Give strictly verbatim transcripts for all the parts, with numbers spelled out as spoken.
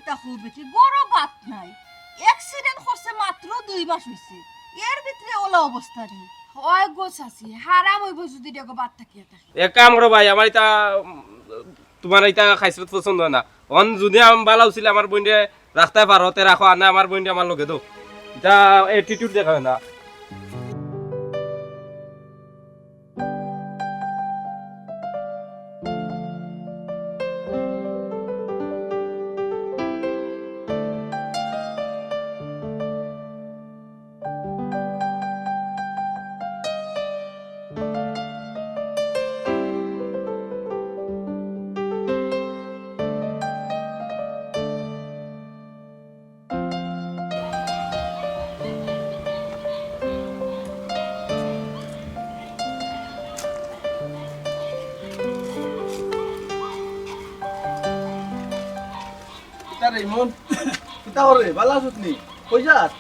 দেখো বেটি, গরো ভাত নাই, অ্যাক্সিডেন্ট করছে, মাত্র দুই মাস অইছে, এর ভিতরে অলা অবস্থা রে। অয় গো চাচি, হারাম অইবো যুদি দেখো ভাত থাকিয়া থাকে। এক কাম করো ভাই, আমার ইতা, উম, তুমার ইতা খাইছলত পছন্দ অয় না। অন যুদি আমি ভালা অইছিল আমার বইনরে রাখতায় পারো, তে রাখো, আর না আমার বইনরে আমার লগে দেও। ইতা অ্যাটিটিউড দেখায় না। কিতা রে ইমন? কিতা করে? ভালা আছস নি? কই যাস?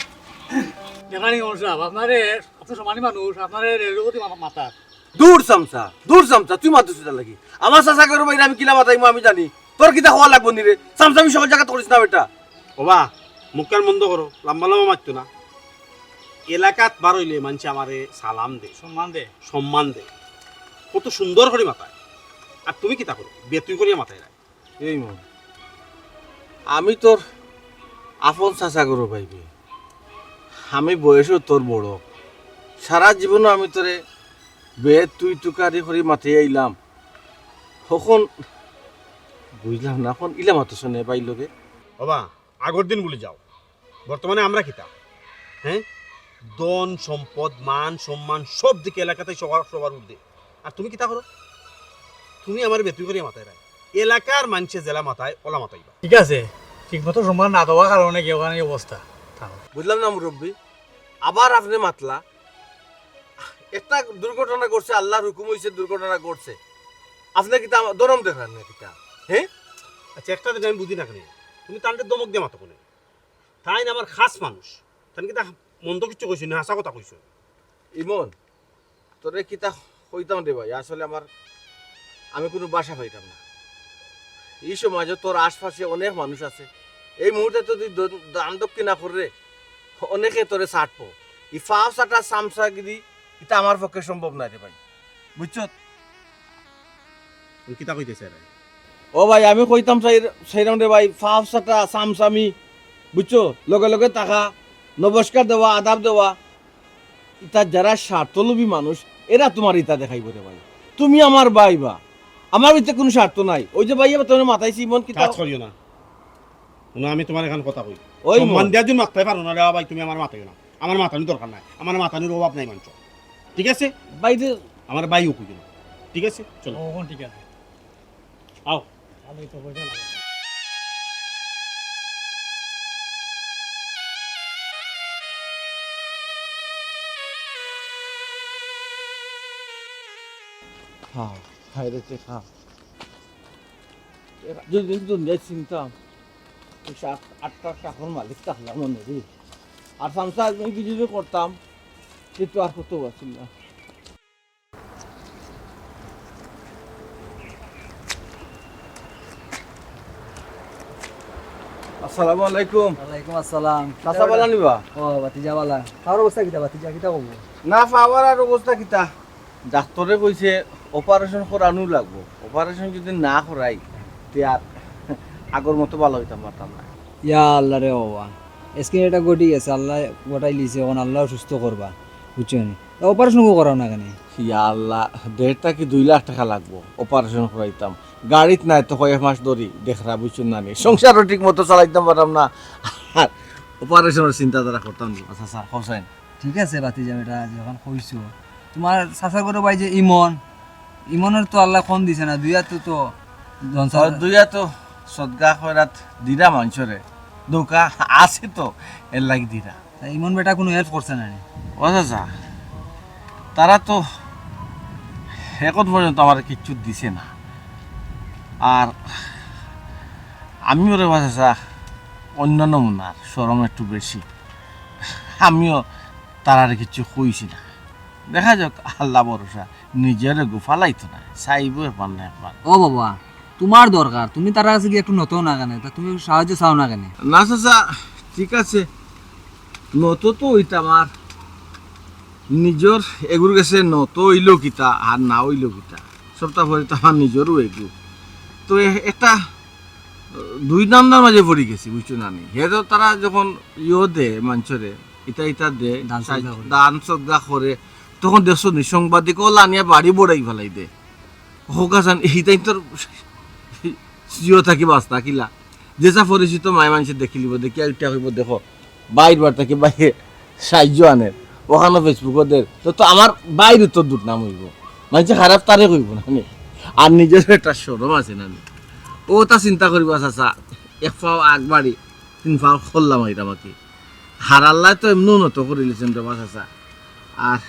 দেখইন ইমন সাব, আপনারে, আপনে সম্মানী মানুষ, আপনারে রেলগতি মা-, মাতার। দূর চামচা, দূর চামচা, তুই মাতছস কিতার লাগি? আমার চাচা ঘরর বাইরে আমি কিলা মাতাইমু আমি জানি। তোর কিতা কওয়া লাগবো নি রে? চামচামি সকল জাগাত করিস না বেটা। ওবা, মুখখান বন্ধ করো, লাম্বা লাম্বা মাতিও না। এলাকাত বার অইলে মানষে আমারে সালাম দে, সম্মান দে। সম্মান দে। কত সুন্দর করি মাতায়। আর তুমি কিতা করো? বেতুই করিয়া মাতায় না। এই মন, আমি তোর আপন চাচা ঘরর ভাইবে, আমি বয়সও তোর বড়, সারা জীবনও আমি তোরে বে তুই তুকারি করি মাতি আইলাম, অখন বুঝলাম না, অখন ইলা মাতছস নে ভাইর লগে। বাবা, আগর দিন ভুলি যাও, বর্তমানে আমরা কিতা? হ্যাঁ, ধন সম্পদ, মান সম্মান সব দিকে এলাকাত সবার, সবার ঊর্ধ্বে। আর তুমি কিতা করো? তুমি আমারে বেতুই করিয়া মাতায় রায়। এলাকার মানষে যেলা মাতায়, অলা মাতাইবা। ঠিক আছে, ঠিকমতো সম্মান না দেওয়ার কারণে কি অখান অবস্থা। বুঝলাম না মুরব্বি, আবার আপনে মাতলা। একটা দুর্ঘটনা ঘটছে, আল্লার হুকুম অইছে দুর্ঘটনা ঘটছে, আপনে কিতা আমার ধরম দেখরা না কিতা? হ্যাঁ? আচ্ছা, একটা জিনিস আমি বুঝি না কেনে, তুমি তানরে ধমক দিয়া মাতো কেনে? তাইন আমার খাছ মানুষ, তাইন কিতা মন্দ কিচ্ছু কইছইন না, হাছা কথা কইছইন। ইমন, তোরে কিতা কইতাম রে ভাই, আসলে আমার, আমি কুনু ভাষা পাইতাম না। ই সমাজো তোর আশপাশে অনেক মানুষ আছে, এই মুহূর্তে তো তুই দ-, দান দক্ষিণা কররে, অনেকে তোরে ছাড়বো। ই ফাও ছাটা চামচাগিরি, ইতা আমার পক্ষে সম্ভব নায় রে ভাই, বুঝছত? তুমি কিতা কইতে চাইরায়? ও ভাই, আমি কইতাম চাই, চাইরাম রে ভাই, ফাও ছাটা চামচামি, বুঝছো? লগে লগে থাকা, নমস্কার দেওয়া, আদাব দেওয়া, ইতা যারা স্বার্থলোভী মানুষ, এরা তুমার ইতা দেখাইবো রে ভাই। তুমি আমার ভাই বা, আমার ভিতরে কুনু স্বার্থ নাই। ওই যে ভাই, এবার তোমরা মাতাইছি, ইমন কিতা? কাজ করিও না। হুনো, আমি তুমার এখান কথা কই। ওই সম্মান মন। দিয়া যদি মাততায় পারো না রে ভাই, তুমি আমারে মাতাইও না। আমার মাতানির দরকার নাই, আমার মাতানির অভাব নাই মানষর। ঠিক আছে? ভাই রে। আমার ভাইও কইও না। ঠিক আছে? চলো। ও, ঠিক আছে। আও। ভালোই তো, বুঝলাম। খাও, খাই রে, তুই খাও। এরা যদি দুনিয়ায় চিনতাম, এই সাত আটটা টাকার মালিক তাহলে মনে রে। আর চামচা একজন কি যদি করতাম, সে তো আর কত আছিল না। আসসালামু আলাইকুম। ওয়ালাইকুম আসসালাম। চাচা বালা নি বা? ও, ভাতিজা বালা। তার অবস্থা কিতা ভাতিজা? কিতা কমু? না, পাওয়ার আর অবস্থা কিতা? ডাক্তরে কইছে অপারেশন করানো লাগবো। অপারেশন যদি না করাই, তে আর আগর মতো ভালা অইতাম পারতাম না। ইয়া আল্লাহ রে বাবা, আজকে এটা ঘটি গেছে, আল্লায় ঘটাইলিছে, অখন আল্লায় সুস্থ করবা, বুঝছো নি? তা অপারেশন করাও না কেনে? ইয়া আল্লাহ, দেড় থাকি দুই লাখ টেকা লাগবো অপারেশন করাইতাম। গাড়িত নাই তো কয়েক মাস ধরি দেখরা, বুঝছো না নি? সংসারও ঠিক মতো চালাইতাম পারতাম না, আর অপারেশনর চিন্তাধারা করতাম না। আচ্ছা, স্যার, হোসেন। ঠিক আছে, ভাতিজা বেটা, যখন কইছো, তুমার চাচার ঘরর ভাই যে ইমন, ইমনর তো আল্লায় কম দিছে না, দুইয়া তো, তো ধন আর দুইয়া তো সদকা খয়রাত দিরা মানষরে, দোকা আছে তো, এর লাগি দিরা। তা ইমন বেটা কুনু হেল্প করছে না নি? ও চাচা, তারা তো এখন পর্যন্ত আমারে কিচ্ছু দিছে না। আর আমিও রে বা চাচা, অন্য নমুনার, শরম একটু বেশি। আমিও তারারে কিচ্ছু কইছি না। দেখা যাউক, আল্লাহ ভরসা, নিজরে গু ফালাইতো না, চাইবো এবার না এবার। ও বাবা, তুমার দরকার, তুমি তারার কাছে গিয়া একটু নত অও না কেনে? তা তুমি একটু সাহায্য চাও না কেনে? না চাচা, ঠিক আছে, নত তো অইতাম, আর নিজর এগুর গেছে নত অইলো কিতা আর না অইলো কিতা, সবটা পরে তো আমার নিজরও এগু। তো এ-, একটা, আহ, দুই ধান্দার মাঝে পড়ি গেছি, বুঝছো না নি? হে তো তারা যখন ইয়ো দে মানষরে, ইতা ইতা দে, দান সাহায্য, সদকা করে। দান সদকা করে, তখন দেখছো নি সাংবাদিক অলা আনিয়া বাড়ি বড়াই ফালাই দে। হোক হাসান, ইতাইন তোর জিও থাকি বাস থাকিলা। যেসা পরিচিত মায় মানষে দেখিলিবো, দেখিয়া ইটা কইবো, "দেখো, বাইর বার থাকি বাইরে সাহায্য আনের, অখানো Facebook-ও দের।" তো, তো আমার বাইরে তো দুর্নাম অইবো, মানষে খারাপ তারে কইবো না নি? আর নিজর একটা শরম আছে না নি? অতা চিন্তা করিবা চাচা, এক পাও আগ বাড়ি, তিন পাও খল্লা মাইরাম আর কি। আর আল্লায় তো এমনেও নত করিলিছইন রে বা চাচা, আর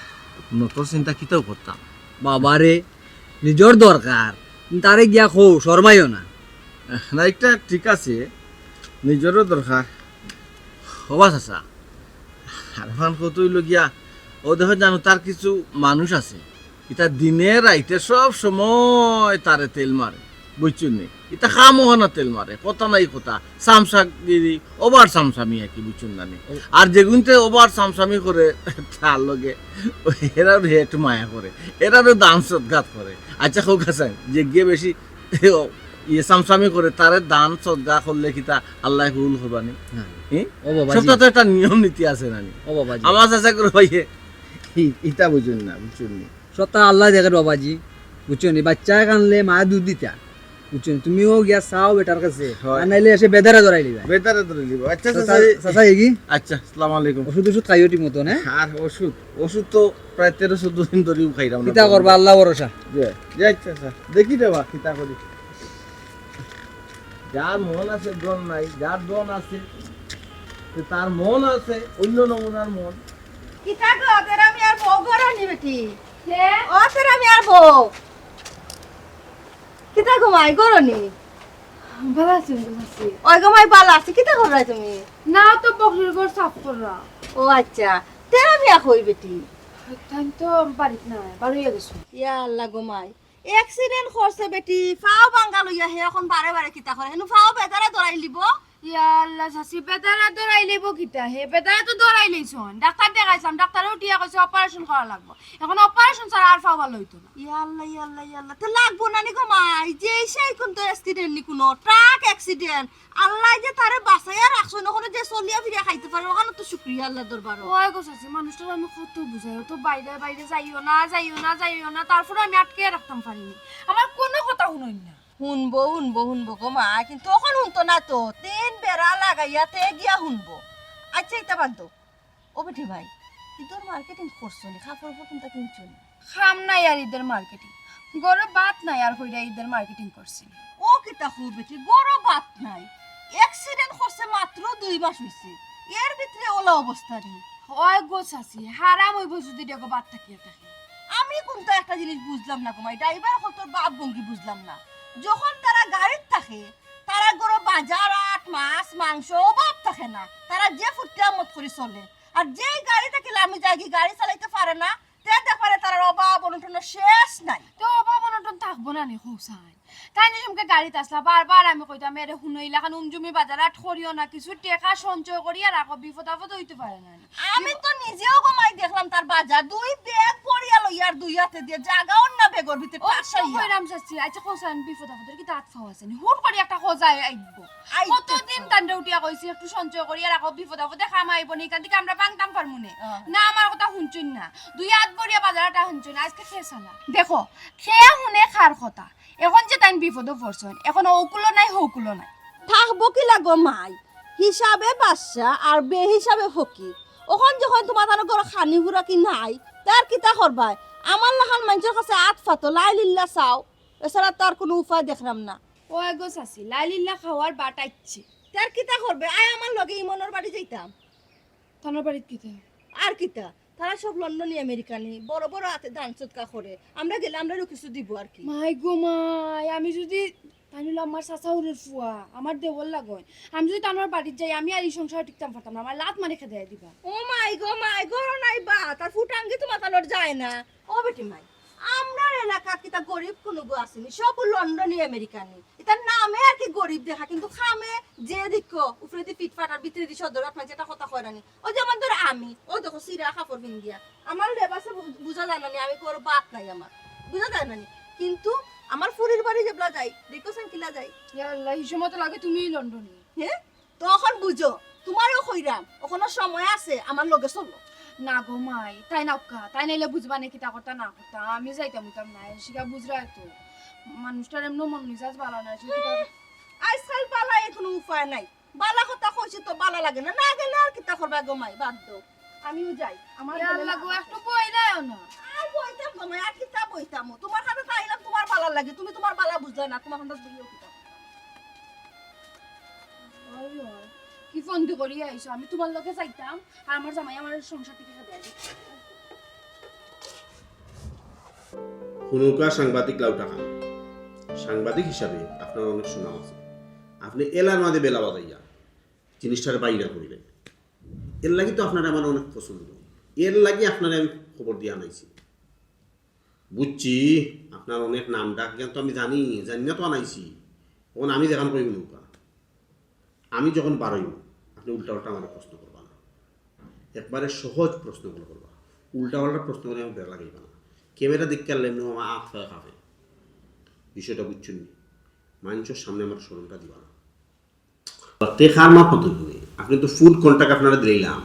নতর চিন্তা কিতাও করতাম। বাবারে, নিজর দরকার, তারে গিয়া কও, শরমাইও না। না, ইটা ঠিক আছে, নিজরও দরকার। ও বা চাচা, আর অখান কত অইলো গিয়া, ও দেখো জানো, তার কিছু মানুষ আছে, ইতা দিনে রাইতে সব সময় তারে তেল মারে, বুঝছো নি? ইতা খামোখানা তেল মারে, কথা নাই কথা, চামচাগিরি, over চামচামি আর কি, বুঝছো না নি? ও। আর যেগুনতে over চামচামি করে, তার লগে ওই এরারও হে একটু মায়া করে, এরারও দান সদকাত করে। আচ্ছা, হোক হাসান, যে গিয়ে বেশি ইয়ে চামচামি করে, তারে দান সদকা করলে কিতা আল্লায় কবুল করবা নি? না। হুম? ও বাবাজি। সবটা তো একটা নিয়ম নীতি আছে না নি? ও বাবাজি। আমার চাচা করে ভাইয়ে, ই-, ইটা বুঝইন না, বুঝছইন নি? সবটা আল্লায় দেখের বাবাজি, বুঝছো নি? বাচ্চায় কানলে মায় দুধ দিতা, বুঝছো নি? তুমিও গিয়া চাও বেটার কাছে, হয়। আর নাইলে এসে বেদারে ধরাই লিবা। বেদারে ধরাই লিবা। আচ্ছা, চাচা, চাচা, চাচা, এগি? আচ্ছা, আসসালামু আলাইকুম। ওষুধ ওষুধ খাইও ঠিক মতন, হ্যাঁ? আর ওষুধ, ওষুধ তো প্রায় তেরো চৌদ্দ দিন ধরি খাইরাম না। কিতা করবা, আল্লাহ ভরসা। জি, জি, আচ্ছা, আচ্ছা। দেখি রে বা, কিতা করি। যার মন আছে, ধন নাই, যার ধন আছে, তো তার মন আছে, অন্য নমুনার মন। কিতা গো, তেরা মিয়ার বউ ঘরো নি বেটি? কে? ও তেরা মিয়ার বউ। কিতা গো মাই, ঘরো নি? ভালা আছি, ভালা আছি। ওই গো মাই, ভালা আছি। কিতা কররায় তুমি? না, তো বকরির ঘর সাফ কররাম। ও আচ্ছা, তেরা মিয়া কই বেটি? তাইন তো বাড়িত নাই, বারইয়া গেছইন। ইয়া আল্লাহ গো মাই, accident করছে বেটি, পাও ভাঙ্গা লইয়া হে অখন বারে বারে কিতা করে? হেনো পাও বেদারা ধরাইলিবো। ইয়া আল্লাহ, চাচি, বেদারা ধরাইলিবো কিতা? হে বেদারা তো ধরাইলাইছইন। ডাক্তার দেখাইছলাম, ডাক্তারে উঠিয়া কইছে operation করা লাগবো। অখন operation ছাড়া আর পাও ভালা অইতো না। ইয়া আল্লাহ, ইয়া আল্লাহ, ইয়া আল্লাহ। তে লাগবো না নি গো মাই? যে সেই কুন তো accident নি কুনো, truck accident। আল্লায় যে তারে বাঁচাইয়া রাখছইন, অখনো যে চলিয়া ফিরিয়া খাইতে পারে, অখানো তো শুকরিয়া আল্লার দরবারো। ওই গো চাচি, মানুষটারে আমি কত বুঝাই, ও তো বাইরে বাইরে যাইও না, যাইও না, যাইও না, তারপরে আমি আটকে রাখতাম পারি নি। আমার কুনো কথা হুনইন না। হুনবো, হুনবো, হুনবো গো মা, কিন্তু অখন হুনতো না তো, তিন বেড়া লাগাইয়া তে গিয়া হুনবো। আচ্ছা, ইতা বাদ দেও। ও বেটি ভাই, ইদর marketing করছো নি? কাপড় উপর কুনতা কিনছো নি? কাম নাই আর ইদর marketing, ঘরো ভাত নাই আর কইরা ইদর marketing করছি। ও কিতা কও বেটি, ঘরো ভাত নাই? Accident করছে মাত্র দুই মাস অইছে, এর ভিতরে অলা অবস্থা নি? ওই গো চাচি, হারাম অইবো যুদি দেখো ভাত থাকিয়া থাকে। আমি কুনতা একটা জিনিস বুঝলাম না গো মাই, driver অকলতর ভাব ভঙ্গি বুঝলাম না। যখন তারা গাড়িত থাকে, তারার ঘরো বাজার, আট, মাছ, মাংস অভাব থাকে না, তারা যে ফুর্তি আমোদ করি চলে। আর যেই গাড়ি থাকি লামি যায়গি, গাড়ি চালাইতে পারে না, তে দেখবারে তারার অভাব অনটনর শেষ নাই। তে অভাব অনটন থাকবো না নি কও চাইন? তাইন যে সময় গাড়িত আছলা, বারবার আমি কইতাম, "এরে হুনো, ইলাখান উমজুমি বাজার আট করিও না, কিছু টেকা সঞ্চয় করিয়া রাখো, বিপদ আপদ অইতে পারে না নি।" আমি তো নিজেও গো মাই দেখলাম তার বাজার, দুই ব্যাগ ভরিয়া লইয়া আর দুই হাতে দিয়া জাগাও না ব্যাগর ভিতরে ও, ঠাসাইয়া। কইরাম চাচি, আচ্ছা কও চাইন, বিপদ আপদর কিতা আত পাও আছে নি? হুট করি একটা খোঁজায় আইবো। আইতে কতদিন তো। তানরে উঠিয়া কইছি, "একটু সঞ্চয় করিয়া রাখো, বিপদ আপদে কাম আইবো নি, ইখান থাকি আমরা ভাংতাম পারমু নে।" আহ। না, আমার কথা হুনছইন না। দুই আত ভরিয়া বাজার আটা হুনছইন না, আইজকে কে চালা? দেখো, কে হুনে কার কথা? অখন যে তাইন বিপদো পড়ছইন, অখন অউকুলো নাই, হউকুলো নাই। থাকবো কিলা গো মাই? হিসাবে বাদশা আর বেহিসাবে ফকির। অখন যখন তুমার তানর ঘরো খানি হুরাকি নাই, তে আর কিতা করবায়? আমার লাখান মানষর কাছে আত পাতো, লাই লিল্লা চাও, এছাড়া তো আর কুনু উপায় দেখরাম না। ও এগো চাচি, লাইলিল্লা খাওয়ার বাট আইচ্ছে। তে আর কিতা করবে? আয় আমার লগে ইমনর বাড়ি যাইতাম। তানর বাড়িত কিতা? আর কিতা? তারা সব লন্ডনি আমেরিকানি, বড় বড় আতে দান সদকা করে। আমরা গেলে আমরারও কিছু দিবো আর কি। মাই গো মাই, আমি যুদি, তাইন অইলা আমার চাচা হুরুর ফুয়া, আমার দেওর লাগইন। আমি যুদি তানর বাড়িত যাই, আমি আর ই সংসারো টিকতাম পারতাম না, আমারে লাত মারি খেদাইয়া দিবা। ও মাই গো মাই, ঘরো নাই বা, তার ফুটাঙ্গি তুমার তানর যায় না। ও বেটি মাই, আমরার এলাকাত কিতা গরিব কুনুগু আছেনি? সব লন্ডনি আমেরিকানি। ইতার নামে আর কি গরিব দেখা, কিন্তু কামে যে দেখো, উপরেদি ফিটফাট আর ভিতরেদি সদর, আপনার যেটা কথা কয় নানি। ওই যেমন ধরো আমি, ও দেখো, ছিড়া কাপড় পিন্দিয়া। আমার লেবাসে বু-, বুঝা যায় নানি, আমি কোনো বাত নাই আমার। বুঝা যায় নানি। কিন্তু আমার ফুরির বাড়ি যেবলা যাই, দেখো সান কিলা যাই। ইয়া আল্লাহ, ই সময় তো লাগে তুমি লন্ডনি। হ্যাঁ? তো অখন বুঝো, তুমারেও কইরাম, অখনো সময় আছে, আমার লগে চলো। না গো মাই, তাই না অক্কা, তাই নাইলে বুঝবা নি কিতা করতা না করতা, আমি যাইতাম অইতাম না, এ শিকা বুঝরায় তো, মানুষটার এমনও মন মিজাজ ভালা না, সে কিতা আজকাল বালা কোনো উপায় নাই, বালা কথা কইছি তো বালা লাগে না, না গেলে আর কিতা করবা গো মাই, বাদ দেও, আমিও যাই, আমার ইয়া আল্লাহ গো, একটু বইরায়ও না। আর বইতাম গো মাই, আর কিতা বইতাম, তুমার কাছে তো আইলাম তুমার বালা লাগে, তুমি তুমার বালা বুঝলে না, তুমার কাছে বইও কিতা। ওই, ওই, কি ফন্দি করি আইছো? আমি তুমার লগে যাইতাম, আর আমার জামাই আমার সংসার থাকি খেদাই দিত। হুনুকা সাংবাদিক লাউটা খান, সাংবাদিক হিসাবে আপনার অনেক সুনাম আছে। আপনি এলার মাঝে বেলা বাজাইয়া জিনিসটার বাইরে করিলেন, এর লাগি তো আপনার আমার অনেক পছন্দ, এর লাগি আপনার আমি খবর দিয়া আনাইছি। বুঝছি, আপনার অনেক নাম ডাক জ্ঞান তো আমি জানি, জানি না তো আনাইছি। অখন আমি যেখান কইব নৌকা, আমি যখন বারইব, আপনি উল্টা উল্টা আমার প্রশ্ন করবা না, একবারে সহজ প্রশ্নগুলো করবা। উল্টা পাল্টা প্রশ্ন করে আমি বেড়া লাগাইবা না। ক্যামেরা দেখতে পারলে এমনি আমার আত পায়ে কাঁপে। বিষয়টা বুঝছেন নি? মানুষের সামনে আমার শরমটা দিবা না। টেকার মাত মাতুন তুমি। আপনি তো ফুল কন্ট্রাক্ট আপনারে দিলাইলাম,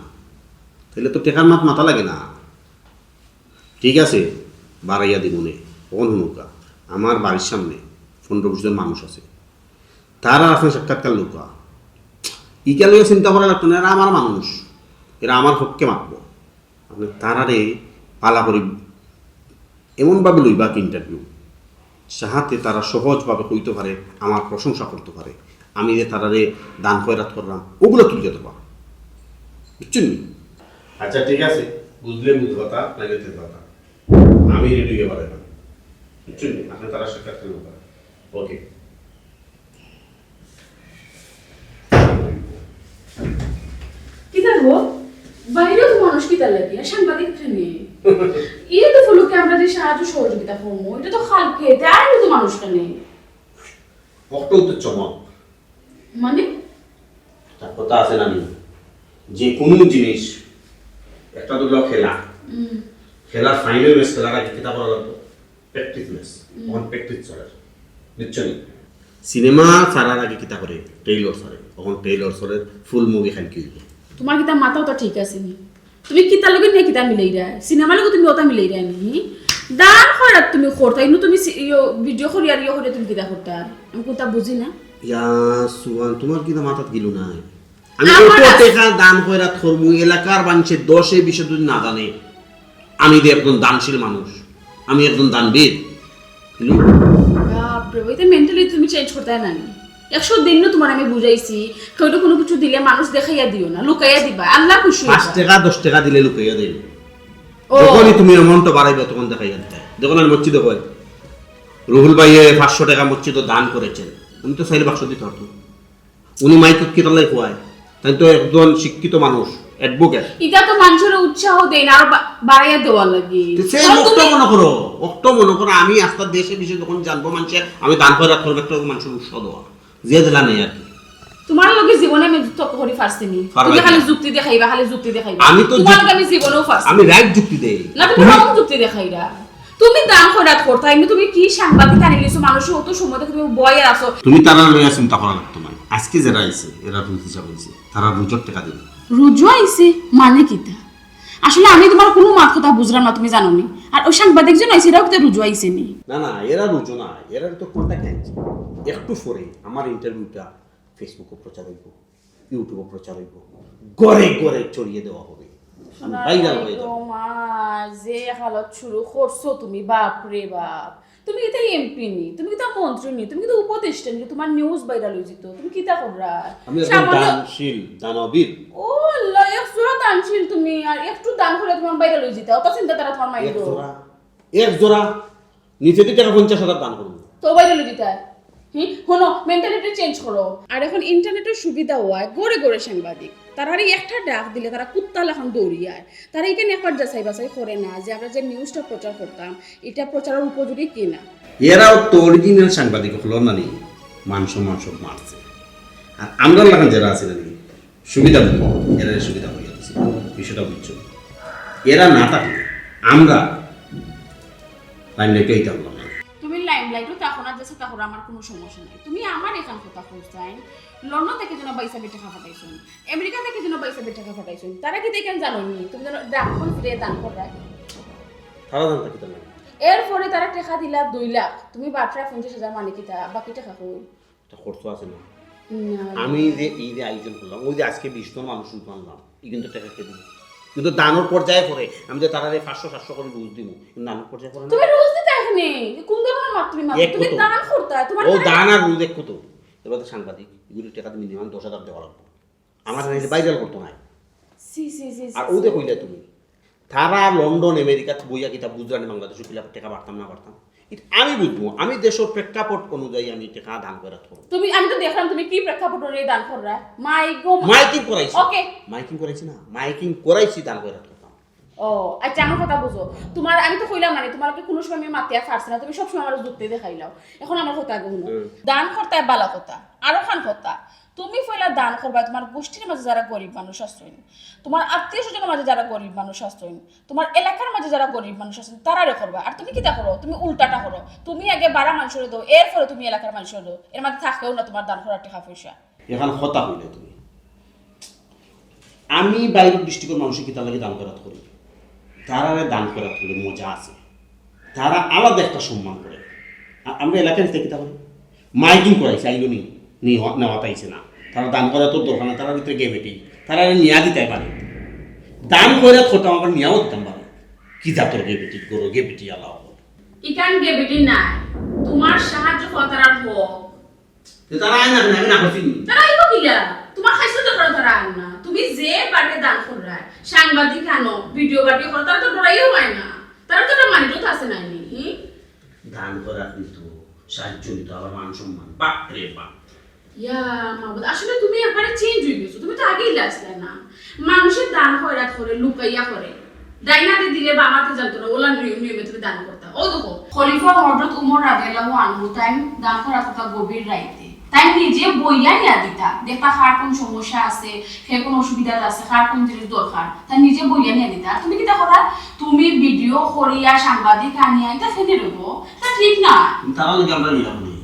তাইলে তো টেকার মাত মাতা লাগে না। ঠিক আছে, বাড়াইয়া দিমুনে। অখন হুনুকা, আমার বাড়ির সামনে পনেরো বিশ জন মানুষ আছে, তারা আপনার সাক্ষাৎকার লউকা। ইটা লইয়া চিন্তা করা লাগতো না, এরা আমার মানুষ, এরা আমার পক্ষে মাতবো। আপনি তারারে পালা করি এমনভাবে লইবা কি ইন্টারভিউ, যাহাতে তারা সহজভাবে কইতে পারে, আমার প্রশংসা করতে পারে, আমি যে তারারে দান খয়রাত করলাম, ওগুলো তুলে ধরবা। বুঝছেন নি? আচ্ছা, ঠিক আছে, বুঝলে বুঝবা তা, নাইলে তেজবা তা। আমি রেডি হয়ে পারে না। বুঝছেন নি? আপনি তারা সাক্ষাৎ করবো। ওকে। কিতা গো? বাইরেও তো মানুষ কিতা লাগে, আর সাংবাদিক কেনে? এই তো ফলকে আমরা যে সাহায্য সহযোগিতা করবো, এটা তো খালকে, তাই তো মানুষ কেনে? অক্টো তো চমক। মানে? তার কথা আছে না নি? যে কোনো জিনিস, একটা ধরো খেলা, হুম। খেলার ফাইনাল ম্যাচ খেলার আগে কিতা করা লাগবে? Practice match. হুম। অখন প্র্যাকটিস চলের, বুঝছো নি? সিনেমা ছাড়ার আগে কিতা করে? ট্রেইলর ছাড়ে। অখন ট্রেইলর চলের, ফুল মুভি খালি কি হইব? তোমার কিতা মাথাও তো ঠিক আছে নি? তুমি কিতা লগে নিয়ে কিতা মিলাইরা? সিনেমা লগে তুমি ওটা মিলাইরা নি? দান খয়রাত তুমি করতা, ইনো তুমি সি-, ইয়ো, ভিডিও করি আর ইয়ো করি তুমি কিতা করতা? আমি কোনটা বুঝি না। ইয়া সুয়ান, তোমার কিতা মাথাত গিলু নাই? আমি আমার অত আছে। টেকা দান খয়রাত করমু, এলাকার মানুষে দশে বিশে যদি না জানে, আমি যে একজন দানশীল মানুষ, আমি একজন দানবীর। বুঝলি? বাপরে, ওই তো মেন্টালিটি তুমি চেঞ্জ করতে না নি। একশো দিন না তোমার আমি বুঝাইছি, কেউ তো কোনো কিছু দিলে মানুষ দেখাইয়া দিও না, লুকাইয়া দিবা, আল্লাহ খুশি পাঁচ হইবা। টেকা, দশ টেকা দিলে লুকাইয়া দিল। ও। যখনই তুমি অ্যামাউন্টটা বাড়াইবা, তখন দেখাইয়া দিতে। যখন আমি মসজিদে কই, রুহুল ভাইয়ে পাঁচশো টেকা মসজিদে দান করেছেন, উনি তো চাইলে বাক্স দিতে পারতো। উনি মাইকে কিতার লাগি কয়? তাই তো একজন শিক্ষিত মানুষ, অ্যাডভোকেট। এটা তো মানুষের উৎসাহ দেয় না, আর বা-, বাড়াইয়া দেওয়া লাগে। তো সেই আর অক্টো তুমি মনে করো, অক্টো মনে করো, আমি আস্তা দেশে বিদেশে যখন জানবো মানুষে, আমি দান খয়রাত করবো, একটা মানুষের উৎসাহ দেওয়া। যে দিলা নেই আর কি। তোমার লগে জীবনে আমি তর্ক করি পারছি নি। পারবাই তুমি খালি না। যুক্তি দেখাইবা, খালি যুক্তি দেখাইবা। আমি তো তোমার যুক্তি লগে আমি জীবনেও পারছি আমি না। রাইট যুক্তি দেই। না, তুমি তুমি রং যুক্তি দেখাইরা। তুমি দান খয়রাত করতা, এমনি তুমি কি সাংবাদিক আনি লিছো? মানুষের অত সময় থেকে তুমি বয়ে আছো। তুমি তারা লইয়া চিন্তা করা লাগতো না। আজকে যারা আইছে, এরা রুজ হিসাব হইছে। তারা রুজর টাকা দিবে। রুজু আইছে মানে কিতা? আসলে আমি তোমার কোনো মাত কথা বুঝলাম না, তুমি জানো নি। আর ওই সাংবাদিক জন আইছে, এরাও কিতা রুজু আইছে নি? না, না, এরা রুজু না, এরা তো কোনটা খেয়েছে। একটু পরে আমার ইন্টারভিউটা Facebook-ও প্রচার হইব, YouTube-ও প্রচার হইব, ঘরে ঘরে ছড়িয়ে দেওয়া হবে। ভাইরাল হয়ে যাবে। মা, যে হালত শুরু করছো তুমি, বাপ রে বাপ। তুমি কিতা এমপি নি, তুমি কিতা মন্ত্রী নি, তুমি কিতা উপদেষ্টা নি, তোমার নিউজ ভাইরাল হয়ে যেত, তুমি কিতা কররা? আমি একজন সামান্য দানশীল, দানবীর। ও আল্লাহ, এক জোড়া দানশীল তুমি, আর একটু দান করলে তোমার ভাইরাল হয়ে যেত, অত চিন্তাধারা তোমার মাইন্ড। এক জোড়া, এক জোড়া নিচে দিকে টাকা পঞ্চাশ হাজার দান করবো। তো ভাইরাল হয়ে যেত। হুম, হুনো, মেন্টালিটি চেঞ্জ করো। আর এখন ইন্টারনেটর সুবিধা অওয়ায় ঘরে ঘরে সাংবাদিক। তারারে একটা ডাক দিলে তারা কুত্তা লাখান দৌড়িয়ায়। তারা ইখান একবার যাচাই বাছাই করে না যে আমরা যে নিউজটা প্রচার করতাম, ইটা প্রচারর উপযোগী কি না। এরাও তো অরিজিনাল সাংবাদিক অকল নানি, মান সম্মান সব মারছে। আর আমরার লাখান যেরা আছে নানি, সুবিধা বুঝি, এরা সুবিধা করিয়া দিছে। বিষয়টা বুঝছো? এরা না থাকলে আমরা লাইমলাইটে আইতাম না। তুমি লাইমলাইটও থাকো না, যেছে থাকো না, আমার কুনু সমস্যা নাই। তুমি আমার এখান কথা কইছাইন, লন্ডন থাকি যেন ভাইসাবে টেকা পাঠাইছইন, আমেরিকা থাকি যেন ভাইসাবে টেকা পাঠাইছইন, তারা কিতা ইখান জানইন নি? তুমি যেন ডাকখন ফিরে দান কররায়। তারা জানতা কিতা লাগে? এরপরে তারা টেকা দিলা দুই লাখ, তুমি বাটরা পঞ্চাশ হাজার, মানে কিতা, বাকি টেকা কই? তা খরচ আছে না? না। আমি যে এই যে আয়োজন করলাম, ওই যে আজকে বিশ জন মানুষ রুজ আনলাম, ই কিন্তু টেকা কে দিব? কিন্তু দানর পর্যায়ে পড়ে, আমি যে তারারে পাঁচশো সাতশো করি রুজ দিমু, কিন্তু দানর পর্যায়ে পড়ে না। তুমি রুজ দিতা এখানে? কোন ধরনের মাত তুমি মাত? এক তুমি কত? দান করতা, তোমার ও দান আর রুজ এক কত? এবার তো সাংবাদিক, এগুলি টেকা তো মিনিমাম দশ হাজার দেওয়া লাগবো। আমার নাইলে ভাইরাল করতো না। সি, সি, সি, সি, আর ও সি। দেখো ইলা তুমি, তারা লন্ডন, আমেরিকাত বইয়া কিতা বুঝরানি বাংলাদেশো কিলা টেকা পারতাম না পারতাম? ইটা আমি বুঝবো, আমি দেশর প্রেক্ষাপট অনুযায়ী আমি টেকা দান করাত করমু। তুমি, আমি তো দেখলাম তুমি কি প্রেক্ষাপট অনুযায়ী দান কররায়। মাইক গো মা-, মাইকিং করাইছি। ওকে। মাইকিং করাইছি না, মাইকিং করাইছি দান করাত করতাম। ও, আচ্ছা, আমার কথা বুঝো। তোমার, আমি তো কইলাম মানে, তোমার কি কোনো সময় আমি মাতিয়া পারছি না, তুমি সবসময় আমার যুক্তি দেখাইলাও। এখন আমার কথা আগে হুনো। হুম। দান করতায় ভালা কথা, আরো খান কথা। তুমি পয়লা দান করবায় তোমার গোষ্ঠীর মাঝে যারা গরিব মানুষ আছইন, তোমার আত্মীয় স্বজনের মাঝে যারা গরিব মানুষ আছইন, তোমার এলাকার মাঝে যারা গরিব মানুষ আছইন, তারারে করবায়। আর তুমি কিতা করো? তুমি উল্টাটা করো। তুমি আগে বারা মানষরে দেও, এরপরে তুমি এলাকার মানষরে দেও। এর মাঝে থাকেও না তোমার দান করার টেকা পয়সা। এখান কথা কইলে তুমি। আমি বাইরের ডিস্ট্রিক্টর মানুষে কিতা লাগি দান করাত করি? তারারে দান করাত করলে মজা আছে, তারা আলাদা একটা সম্মান করে। আর আমরা এলাকার ভিতরে কিতা করি? মাইকিং করাইছে, আইলো নি, নি, নেওয়াত আইছে না। তারা দান করাত দরকার না, তারার ভিতরে গেবেটি, তারারে নিয়া দিতায় পারে। দান করাত করতাম, আবার নিয়াও দিতাম পারে। কি জাতর গেবেটি, গরু গেবেটি আলা অকল। ইখান গেবেটি নাই, তোমার সাহায্য করার হক। তে তারা আয় না কেনে? আমি না করছি নি? তারা আইবো কিলা? তোমার খাইছে তো করো তারা আয় না। তুমি যে বাটে দান কররায়, সাংবাদিক আনো, ভিডিও বাটে করো, তারা তো ডরাইও হয় না। তারা তো একটা মানিজ্য আছে নাই নি, হুম? দান করা কিন্তু সাহায্য নিতে আবার মান সম্মান। বাপ রে বাপ। ইয়া মাবুদ, আসলে তুমি একবারে চেঞ্জ হয়ে গেছো। তুমি তো আগেই লাজলা না। মানুষের দান খয়রাত করে, লুকাইয়া করে। ডাইনাতে দিলে বামাতে জানতো না, ওলা নিয়ম, নিয়মে তুমি দান করতা। ও দেখো, খলিফা হযরত উমর রাদিয়াল্লাহু আনহু তাইন দান করার কথা গভীর রাইতে। তাইন নিজে বইয়া নিয়া দিতা। দেখতা কার কোন সমস্যা আছে, কে কোন অসুবিধাত আছে, কার কোন জিনিস দরকার। তাইন নিজে বইয়া নিয়া দিতা। আর তুমি কিতা করা? তুমি ভিডিও করিয়া সাংবাদিক আনিয়া, ইটা কেনে রইবো? তা ঠিক না। তারা লোকে আমরা নিলাম নি।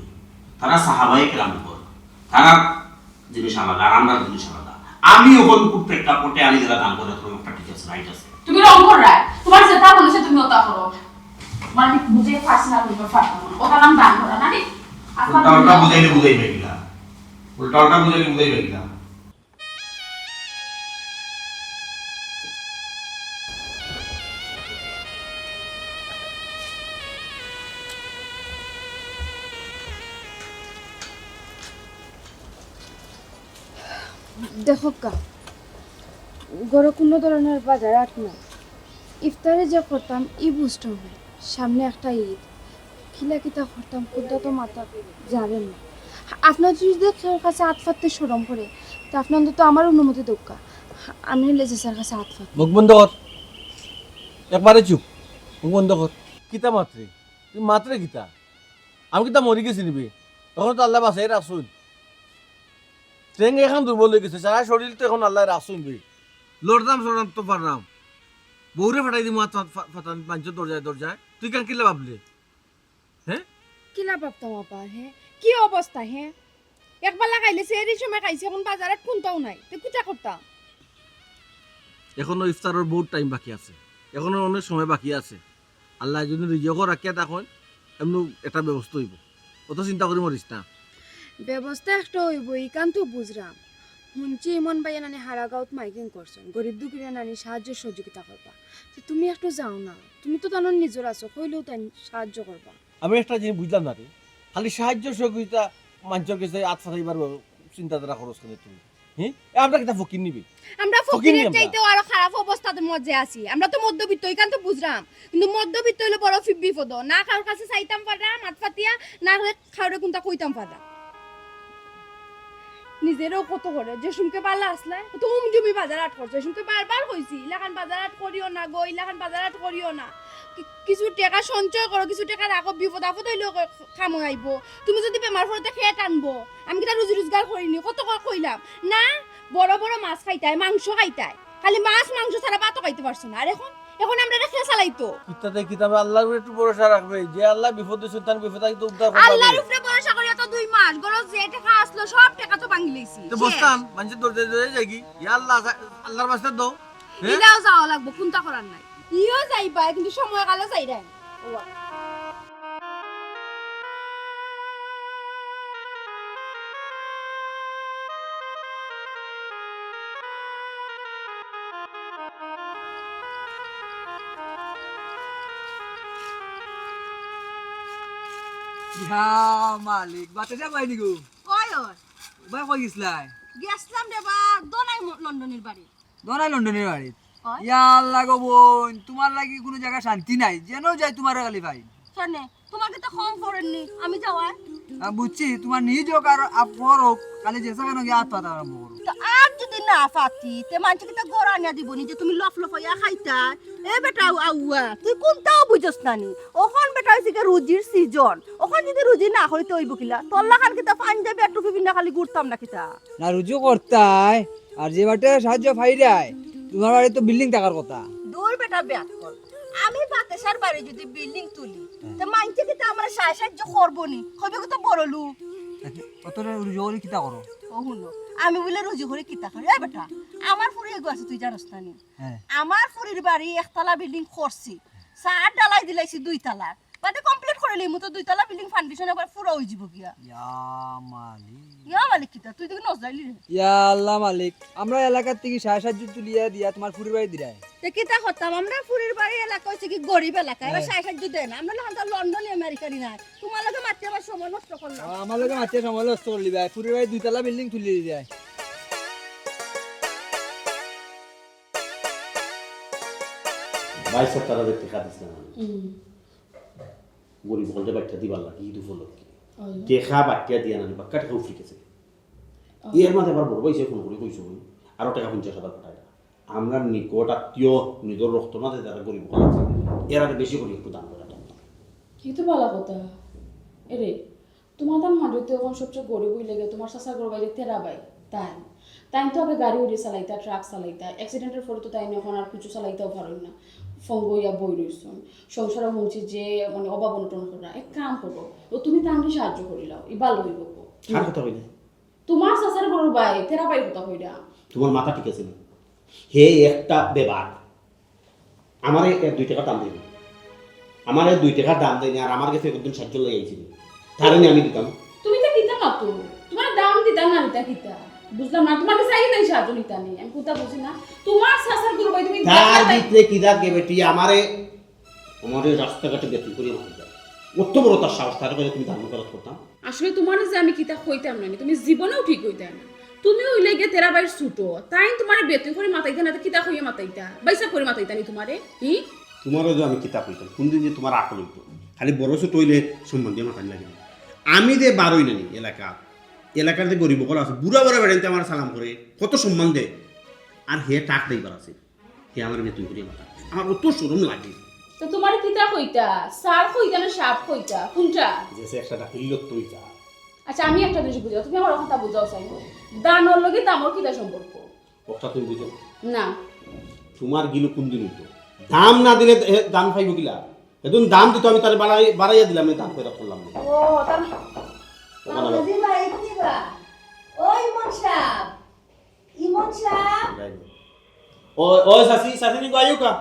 তারা সাহাবায়ে কেরাম। তারা জিনিস আলাদা, আর আমরা জিনিস আলাদা। আমি অখন খুব প্রেক্ষাপটে আমি যেটা দান করে, তোমার একটা ঠিক আছে, রাইট আছে। তুমি রং কররায়, তোমার যেটা মনে হচ্ছে তুমি ওটা করো। তোমার আমি বুঝে পারছি না, তুমি পারতাম না। ওটা নাম দান করা না রে। আপনার উল্টা উল্টা দুনিয়া। বুঝাইলে বুঝাইবে কিনা? উল্টা উল্টা বুঝাইলে বুঝাইবে কিনা? দেখো কা, ঘরো কোনো ধরনের বাজার আট নাই। ইফতারে যে করতাম, ই বুঝতাম না। সামনে একটা ঈদ, কিলা কিতা করতাম, কোনটা তো মাথা যাবে না। আপনার যদি কেউর কাছে আত পাততে শরম করে, তা আপনি অন্তত আমার অনুমতি দৌকা, আমি হলে যে স্যার কাছে আত পাত। মুখ বন্ধ কর, একবারে চুপ, মুখ বন্ধ কর। কিতা মাতরে? তুই মাতরে কিতা? আমি কিতা মরি গেছি নিবে? তখন তো আল্লাহ বাঁচাই রাখছুন। ঠেং এখন দুর্বল হয়ে গেছে, সারা শরীর তো এখন আল্লাহ রাখছুন বে। লড়তাম চড়তাম তো পারলাম, বউরে ফাটাই দিমু আত ফা-, ফা-, ফাটান মাঞ্চর দরজায় দরজায়। তুই কেন কিলা ভাবলে? হ্যাঁ? কিলা ভাবতাম আবার, হ্যাঁ? কি অবস্থা, হ্যাঁ? একবার লাগাইলে সেহরির সময় খাইছি, এখন বাজারে কোনটাও নাই, তুই কিতা করতাম? এখনো ইফতারর বহুত টাইম বাকি আছে, এখনো অনেক সময় বাকি আছে। আল্লাহ যদি রিজিকও রাখিয়া থাকইন, এমন একটা ব্যবস্থা হইব। অত চিন্তা করি মরিস না। ব্যবস্থা একটা হইব, ইখান তো বুঝলাম। শুনছি ইমন ভাইয়ে নানি হারা গাঁওত মাইকিং করছেন, গরিব দুঃখীরে নানি সাহায্য সহযোগিতা করবা। তো তুমি একটু যাও না, তুমি তো তানর নিজর আছো, কইলেও তাইন সাহায্য করবা। আমি একটা জিনিস বুঝলাম না রে, খালি সাহায্য সহযোগিতা মাঞ্চর কাছে আত ফাটাইবার চিন্তাধারা করস কেনে তুই? হ্যাঁ? এ, আমরা কিতা ফকির নিবি? আমরা ফকির ফকিরের নি আমরা। চাইতেও আরো খারাপ অবস্থার মধ্যে আছি। আমরা তো মধ্যবিত্ত, ইখান তো বুঝলাম, কিন্তু মধ্যবিত্ত অইলে বড় ফি-, বিপদ। না কারোর কাছে চাইতাম পাররা মাত পাতিয়া, না কারোরে কুন্তা কইতাম পাররা। নিজেরেও কত করে, যে সুমকে বালা আছলা, কত উমজুমি বাজার হাট করছো, সুমকে বারবার কইছি, ইলাখান বাজার হাট করিও না গো, ইলাখান বাজার হাট করিও না। কি-, কিছু টেকা সঞ্চয় করো, কিছু টেকা রাখো, বিপদ আপদ অইলেও ক-, কামো আইবো। তুমি যদি বেমার পড়ো, তে কে টানবো? আমি কিতা রুজি রোজগার করিনি, কত করে কইলাম না? বড় বড় মাছ খাইতায়, মাংস খাইতায়, খালি মাছ মাংস ছাড়া ভাতও খাইতে পারছো না। আর এখন, এখন আমরারে কে চালাইতো? কিতাতে কিতা, আমরা আল্লার উপরে একটু ভরসা রাখবে, যে আল্লায় বিপদ দিছইন, তান বিপদ থাকি তো উদ্ধার করবা। আল্লার উপরে ভরসা করিয়া তো দুই মাস, গরজ যে টেকা আছলো, সব টেকা তো ভাঙি লাইছি। তো শেষ। বসতাম, মানষর দরজায় দরজায় যাইগি, ইয়া আল্লাহ, আল্লার ওয়াস্তে দেও। হ্যাঁ? ইলাও যাওয়া লাগবো, কুন্তা করার নাই। ইও যাইবা, কিন্তু সময়কালে যাইরায়। ইয়া মালিক, বাতাসা পাইনি গো। কই ওর? ভাই, কই গেছলায়? গেছলাম রে বা, দোনাই ম-, লন্ডনের বাড়ি। দোনাই লন্ডনের বাড়ি? অয়। ইয়া আল্লাহ গো বইন, তুমার লাগি কুনু জাগা শান্তি নাই, যেন যাই তুমারে খালি পাই। কেনে? তুমার কিতা কম পড়েরনি আমি যাওয়ার? আ, বুঝছি, তুমার নিজ হোক আর আ-, পর হোক, খালি যে জাগা নাকি আত পাতা আরম্ভ করো। তো আর যদি না পাতি, তে মানষে কিতা ঘর আনিয়া দিবনি যে তুমি লফলফাইয়া খাইতায়? এ বেটা আউয়া, তুই কুন্তাও বুঝস না নি। অখন বেটা অইছে গি রুজির season, অখন যদি রুজি না করি তে অইবো কিলা? তোর লাখান কিতা পাঞ্জাবি আর টুপি পিন্দা খালি ঘুরতাম না কিতা? না, রুজি করতায়, আর যে বাটে সাহায্য পাইরায়, তুমার বাড়ি তো building থাকার কথা। দূর বেটা বেয়াক্কল, আমি বাতাসার বাড়ি যদি building তুলি, তে মানষে কিতা আমারে সাহায্য করবো নি? কইবো কিতা বড় লোক। অত রুজি করি কিতা করো? ও হুনো, আমি বুলে রুজি করি কিতা করি? এ বেটা, আমার ফুড়ি এগু আছে তুই জানোস না নি? হ্যাঁ। আমার ফুড়ির বাড়ি একতলা building করছি, ছাদ ঢালাই দিলাইছি দুই তলার। বাদে complete করিলিমু তো দুই তলা building foundation একবার পুরা অইযিবো গিয়া। ইয়া মালিক। ইয়া মালিক কিতা? তুই দেখি নজরাইলি রে। ইয়া আল্লাহ মালিক, আমরা এলাকার থাকি সাড়ে সাতশো তুলিয়া দিয়া তুমার ফুড়ির বাড়ি দিরায়। তে কিতা করতাম? আমরা ফুড়ির বাড়ি এলাকা অইছে গি গরিব এলাকা, এবার হ্যাঁ। সাড়ে সাতশো দেয় না। আমরা না তো লন্ডনি আমেরিকানি না। তুমার লগে মাতিয়া আমার সময় নষ্ট করলাম। আ, আমার লগে মাতিয়া সময় নষ্ট করলি ভাই। ফুড়ির বাড়ি দুই তলা building তুলি দিরায়। ভাই সাব, তারা দেখতে খাতিস না। হুম। গরিব অকলরে বাট্টা দিবার লাগি ইদ উপলক্ষে। অয়। টেকা বাট্টা দিয়া নানি, বাক্কা টেকা উফরি গেছে। অয়। এর মাঝে আমার বড় ভাইয়ে ফোন করি কইছে, "আরো টেকা পঞ্চাশ হাজার পাঠাইলা।" আমরার নিকট আত্মীয়, নিজর রক্তর মাঝে যারা গরিব অকল আছে, এরারে বেশি করি একটু দান করা দরকার। ই তো ভালা কথা। এরে, তুমার তান মাঝে তো অখন সবচেয়ে গরিব অইলা গিয়া তুমার চাচার ঘরর বাইরে তেরা ভাই, তাইন। তাইন তো আগে গাড়ি উড়ি চালাইতা, ট্রাক চালাইতা, accident-এর পরে তো তাইন অখন আর কিছু চালাইতাও পারইন না, ফঙ্গু অইয়া বই রইছইন। সংসারো হুনছি যে মানে অভাব অনটন কররা, এক কাম করো, ও তুমি তানরে সাহায্য করিলাও, ই ভালা অইবো। কার কথা কইলে? তুমার চাচার ঘরর ভাই, তেরা ভাইর কথা কইরা। তুমার মাথা ঠিক আছে নি? হে একটা বেবাক। আমারে এক দুই টেকার দাম দেয়নি। আমারে দুই টেকার দাম দেয়নি, আর আমার গেছে একদিন সাহায্য লই আইছিল। তারে নি আমি দিতাম। তুমি তো দিতা না তো। তুমার দাম দিতা না, দিতা কিতা? বুঝলাম না, তুমার গেছে আইয়া তাইন সাহায্য নিতা নি। আমি কুন্তা বুঝি না। তুমার চাচার ঘরর ভাই, তুমি তার দেখলা তাই ভিতরে কি থাকে বেটি? আমারে, আমারে রাস্তাঘাটে বেতুন করিয়া মারি যায়। অত বড় তার সাহস, তারে কইলে তুমি দান খয়রাত করতাম। আসলে তুমারে যে আমি কিতা কইতাম না নি, তুমি জীবনেও ঠিক অইতায় না। তুমি অইলায় গিয়া তেরা ভাইর ছুটো, তাইন তুমারে বেতুন করি মাতাইতা না, তে কিতা কইয়া মাতাইতা? ভাইসাব করি মাতাইতা নি তুমারে? হি? তুমারে যে আমি কিতা কইতাম, কুনদিন যে তুমার আকল অইতো? খালি বড় ছুটো অইলে সম্মান দিয়া মাতানি লাগে। আমি যে বারই না নি এলাকা, এলাকার যে গরিব অকল আছে, বুড়া বুড়া বেটাইন্তে আমারে সালাম করে, কত সম্মান দেয়। আর হে টাক দেইবার আছে। হে আমারে বেতুন করিয়া মাতার। আমার অত শরম লাগে। তো তুমারে কিতা কইতা? স্যার কইতা না সাব কইতা? কুনটা? যে সে একটা ডাকিল তো অইতা। আচ্ছা, আমি একটা জিনিস বুঝি না। তুমি আমারে কথা বুঝাও চাইবো। দানর লগে দামর কিতা সম্পর্ক? কথা তুমি বুঝো? না। তুমার গিলু কুনদিন অইতো? দাম না দিলে হে দান পাইবো কিলা? হেদিন দাম দিতো, আমি তারে বাড়াই-, বাড়াইয়া দিলাম, আমি দান খয়রাত করলাম না। ও, তার ওখানে বাবাজি ভাই, তুমি বা? ওই মন সাব। ইমন সাব। ও, ও, চাচি, চাচি, নি গো, আইও কা।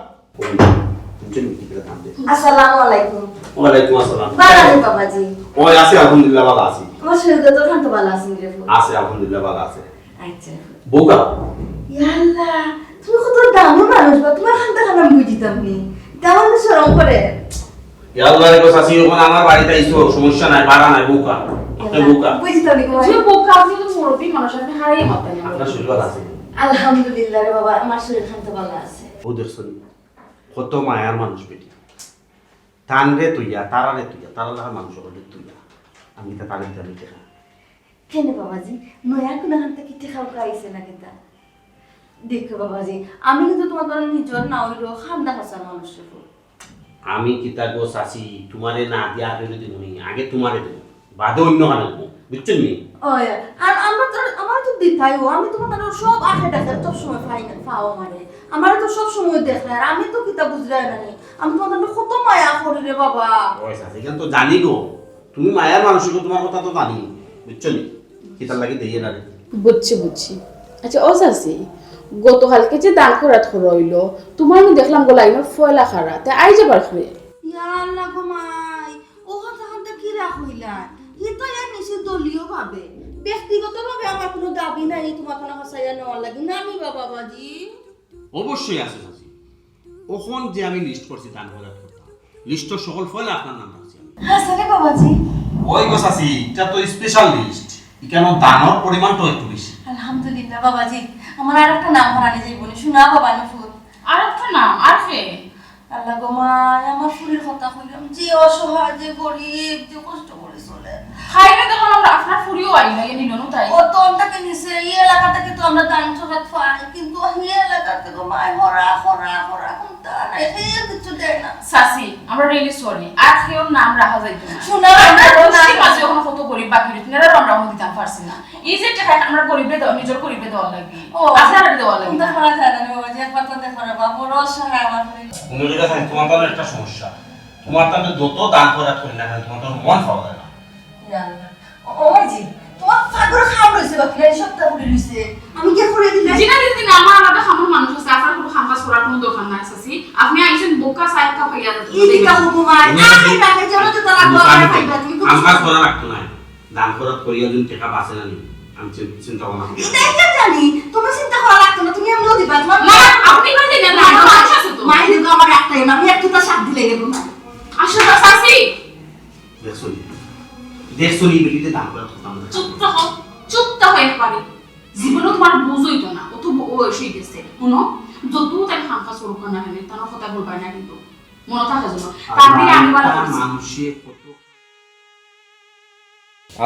আসসালামু আলাইকুম। ওয়ালাইকুম আসসালাম। বালা নি বাবাজি? ওই আছি, আলহামদুলিল্লাহ, বালা আছি। আমার শরীর তো তখন তো বালা আছেন রে। আছে, আলহামদুলিল্লাহ, বালা আছে। আচ্ছা। বউ কা? ইয়া আল্লাহ, তুমি কত দামি মানুষ বা, তুমার খান্তা খান আমি বুঝিতাম নি। তেমন তো শরম করে। ইয়া আল্লাহ রে গো, চাচি, অখন আমার বাড়িত আইছো, সমস্যা নাই, বাড়া নাই, বউ কা। এ বোকা। বুঝি তো নি গো। যে বোকা, আপনি তো মুরব্বী মানুষ, আপনি হারাই মারতেন না। আপনার শরীর ভালা আছে? আলহামদুলিল্লাহ রে বাবা, আমার শরীর খান তো ভালা আছে। ও দেখছো নি? কত মায়ার মানুষ বেটি। তানরে তুইয়া, তারারে তুইয়া, তারা লাখান মানুষ অকলরে তুইয়া। আমি তা তারে দিতাম টেকা। কেনে বাবাজি, নয়া কুনাখান থাকি টেকা উকা আইছে না কিতা? দেখো বাবাজি, আমি কিন্তু তুমার দ্বারা নিজর না অইলেও খান্দা হাসার মানুষ রে। আমি কিতা গো চাচি, তুমারে না দিয়া আর কেউরে দিমু নি? আগে তুমারে দিমু, বাদে অন্য খানে দিমু, বুঝছো নি? ওই, আর আমরা তো, আমার তো দিতাই ও, আমি তুমার দ্বারা সব আশে পাশে সব সময় পাই না, পাও আমারে। আমারে তো সব সময় দেখে, আর আমি তো কিতা বুঝলাই না নি। আমি তুমার দ্বারা কত মায়া করি রে বাবা। ওই চাচি, ইখান তো জানি গো। তুমি মায়ার মানুষ গো, তুমার কথা তো জানি, বুঝছো নি? কিতার লাগি দেইয়ে না রে। বুঝছি, বুঝছি। আচ্ছা, ও চাচি, গতকালকে যে ধান খরাত করা অইলো, তুমার নু দেখলাম গো লাইনর ফয়লা খাড়া, তে আইজ আবার কই? ইয়া আল্লাহ গো মাই, ও কথা খানটা কিলা কইলা? ই তো ইয়া নিছি দলীয় ভাবে। ব্যক্তিগতভাবে আমার কুনু দাবি নাই, তুমার থানা ফাঁসাইয়া নেওয়ার লাগি। না নি বাবাজি? অবশ্যই আছে চাচি। অখন যে আমি লিস্ট করছি ধান খরাত করা, লিস্টর সকল ফয়লা আপনার নাম রাখছি আমি। হাছা রে বাবাজি? ওই গো চাচি, ইটা তো স্পেশাল লিস্ট, ইখানো ধানর পরিমাণ তো একটু বেশি। আলহামদুলিল্লাহ বাবাজি, আমার আর একটা নাম হারানি যাইব নি, শোনা বাবা না ফুল। আর একটা নাম, আর কে? আল্লাহ গো মাই, আমার ফুরির কথা কইলাম, যে অসহায়, যে গরিব, যে কষ্ট করে চলে। খাইবে তখন আমরা আপনার ফুরিও আই না, এ নিল নু তাই। ও তো ওনটাকে নিছে, এই এলাকা থেকে তো আমরা ধান খরাত পাই, কিন্তু এই এলাকা থেকে মাই হরা, হরা, হরা, কোনটা নাই, এই কিচ্ছু দেয় না। চাচি, আমরা really sorry, আর কেউর নাম রাখা যাইতো না। শোনা, আমরা আমরা বস্তির না। মাঝে এখন কত গরিব বাকি রয়েছে, এরারও আমরা দিতাম পারছি না। এই যে টেকা আমরা গরিবরে দেওয়া, নিজর গরিবরে দেওয়া লাগি। ও। আপনারা দেওয়া লাগি। কোনটা করা যায় না রে বাবা, যে একবার তো দেখা রে বাবা, বড় অসহায় আমার ফুরি। তুমি যেটা খাই, তোমার তাহলে একটা সমস্যা। তোমার তাহলে যত ধান খরাত করি না কেন, তোমার তো মন পাওয়া যায় না। ইয়া আল্লাহ। ও, ওই যে, তোমার ফাগর খাম রইছে বাকি, এই সপ্তাহ করে রইছে। আমি কে করে দিলে? জি না, দিদি না, আমার আলাদা খামর মানুষ আছে, আপনার কোনো খাম কাজ করার কোনো দরকার নাই, চাচি। আপনি আইছেন বোকা সাহেব কা পাইয়া যাচ্ছেন। এই দিকা হুকুম আর, তুমি না, যদি না, না, যেন তো তারা হুকুম দোকানে পাইবা, তুমি তো খাম কাজ করা লাগতো না। ধান খরাত করিয়া যদি টেকা বাঁচে না নি, আমি চিন-, চিন্তা ভাবনা করি। এটা একটা জানি, তোমার চিন্তা করা লাগতো না, তুমি এমনিও দিবা, তোমার না, আপনি করে দিলেন না, না, আমার না, মানুষ আছে তো। মায়ের তো আমার একটাই না, আমি একটু তার সাথ দিলে গেবো না। আসো তো, চাচি। দেখছো নি? দেখছো নি, বেটিতে ধান খরাত কথা বলে। চুপ থাকো, চুপ থাকো একবারে। জীবনে তোমার বুঝ অইতো না, অত ব-, বয়স অই গেছে। হুনো, যত তাই খাম কাজ করুক না কেন, তার কথা বলবা না কিন্তু। মনে থাকে যেন। আর তার দিকে আমি বারো মানুষে কত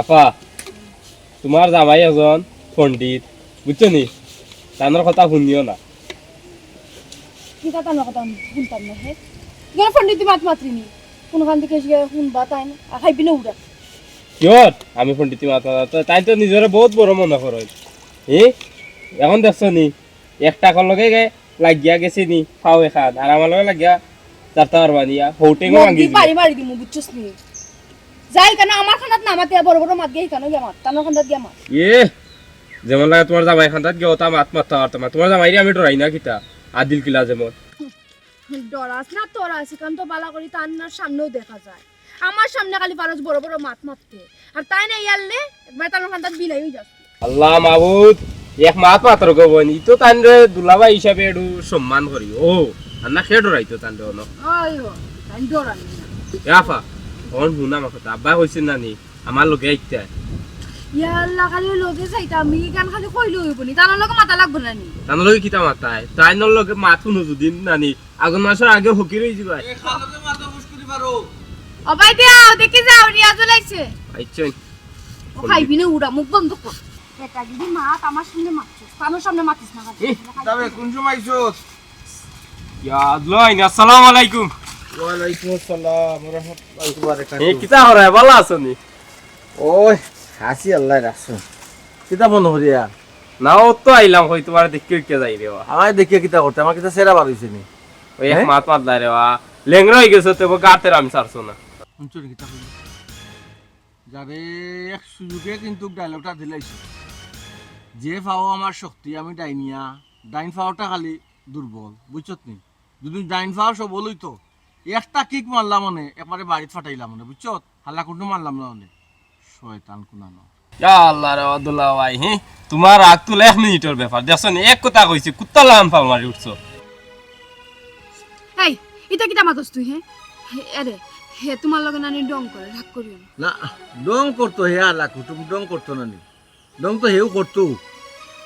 আপা, তোমার জামাই একজন পণ্ডিত, বুঝছো নি? তানর কথা হুনিও না। কিতা তানর কথা আমি হুনতাম না, হে? ইগু পণ্ডিত মাত মাতরি নি। কোনখান থেকে এসে হুনবা তাইন? আর খাইবি না উড়া। কিয়র? আমি পণ্ডিত মাত মাততাম? তাইন তো নিজরে বহুত বড় মনে করইন। হি? এখন দেখছো নি? একটা কল লগে গে লাগিয়া গেছে নি, পাও এখান। আর আমার লগে লাগিয়া যারতা পারবা নি, ইয়া, হৌটেঙ্গো ভাঙ্গি দিমু। বাড়ি মারি দিমু, বুঝছস নি? যাই কেন আমার খান্দাত না মাতিয়া বড় বড় মাত গিয়া হিকানো গিয়া মাত, তানর খান্দাত গিয়া মাত। এ, যেমন লাগে তোমার জামাই খান্দাত গিয়া ওটা মাত মাততা পারতাম না। তোমার জামাইরে আমি ডরাই না কিতা? আদিল কিলা যেমন। ডরাস না তোরাস, ইখান তো বালা করি তান সামনেও দেখা যায়। আমার সামনে খালি পারস বড় বড় মাত মাততে। আর তাইন আইয়ারলে একবার তানর খান্দাত বিলাই অই যাস। আল্লাহ মাবুদ, এক মাত মাতর গো বইন, ই তো তানরে দুলাভাই হিসাবে একটু সম্মান করি। ও, আর না কে ডরাইতো তানরে অনো। ওই ও, তাইন ডরানি না। এ আফা, অন হুন আমার কথা, আব্বা কইছেন না নি, আমার লগে আইতা। ইয়া আল্লাহ, খালি লগে যাইতাম, ই গান খালি কইলে অইবো নি, তানর লগে মাতা লাগবো না নি? তানর লগে কিতা মাতায়? তাইনর লগে মাত হুনো যদি না নি, আগুন মাসর আগে ফকির অই যিবায়। এ খালকে মাথা ফুসকুড়ি মারো। ও ভাই দিয়া, ওদিকে যাও, রিয়াজুল আইছে। আইছইন। ও খাইবি না উড়া, মুখ বন্ধ কর। বেটা যদি মাত আমার সামনে মাতছস, তানর সামনে মাতিস না। এ, তবে কোন সময় আইছস? রিয়াজুল আইন, আসসালামু আলাইকুম। ওয়ালাইকুম আসসালাম ওয়া রাহমাতুল্লাহি ওয়া বারাকাতুহু। এ, কিতা হরায়, ভালা আছো নি? ওই, আছি আল্লাহ রাখছো। কিতা মনে করিয়া? না, ও তো আইলাম, কই তোমার দেখি কে যাই রে বা। আমায় দেখিয়া কিতা করতে? আমার কিতা সেরা বার হইছে নি? ওই এক হ্যাঁ? মাত মাত নাই রে বা। লেংড়া হই গেছে তো, গাতে রাম ছাড়ছো না। হুনছো নি কিতা কইলো? যারে এক সুযোগে কিন্তু ডায়লগটা দিলাইছে। যে পাও আমার শক্তি, আমি ডাইনিয়া, ডাইন পাওটা খালি দুর্বল, বুঝছত নি? যদি ডাইন পাও সবল হইতো, একটা কিক মারলাম মানে, একবারে বাড়িত ফাটাইলাম মানে, বুঝছত? হাল্লা কুটু মারলাম না মানে। শয়তান কুনানো। ইয়া আল্লাহ রে, আব্দুল্লাহ ভাই, হি? তোমার রাগ তুলে এক মিনিটর ব্যাপার। দেখছো নি, এক কথা কইছি, কুত্তা লাম পাল মারি উঠছো। এই, ইতা কিতা মাতস তুই, হে? এরে, হে তোমার লগে নানি ঢং করে, রাগ করিও না। না, ঢং করতো হে, আলা কুটুম ঢং করতো নানি। ঢং তো হেউ করতো।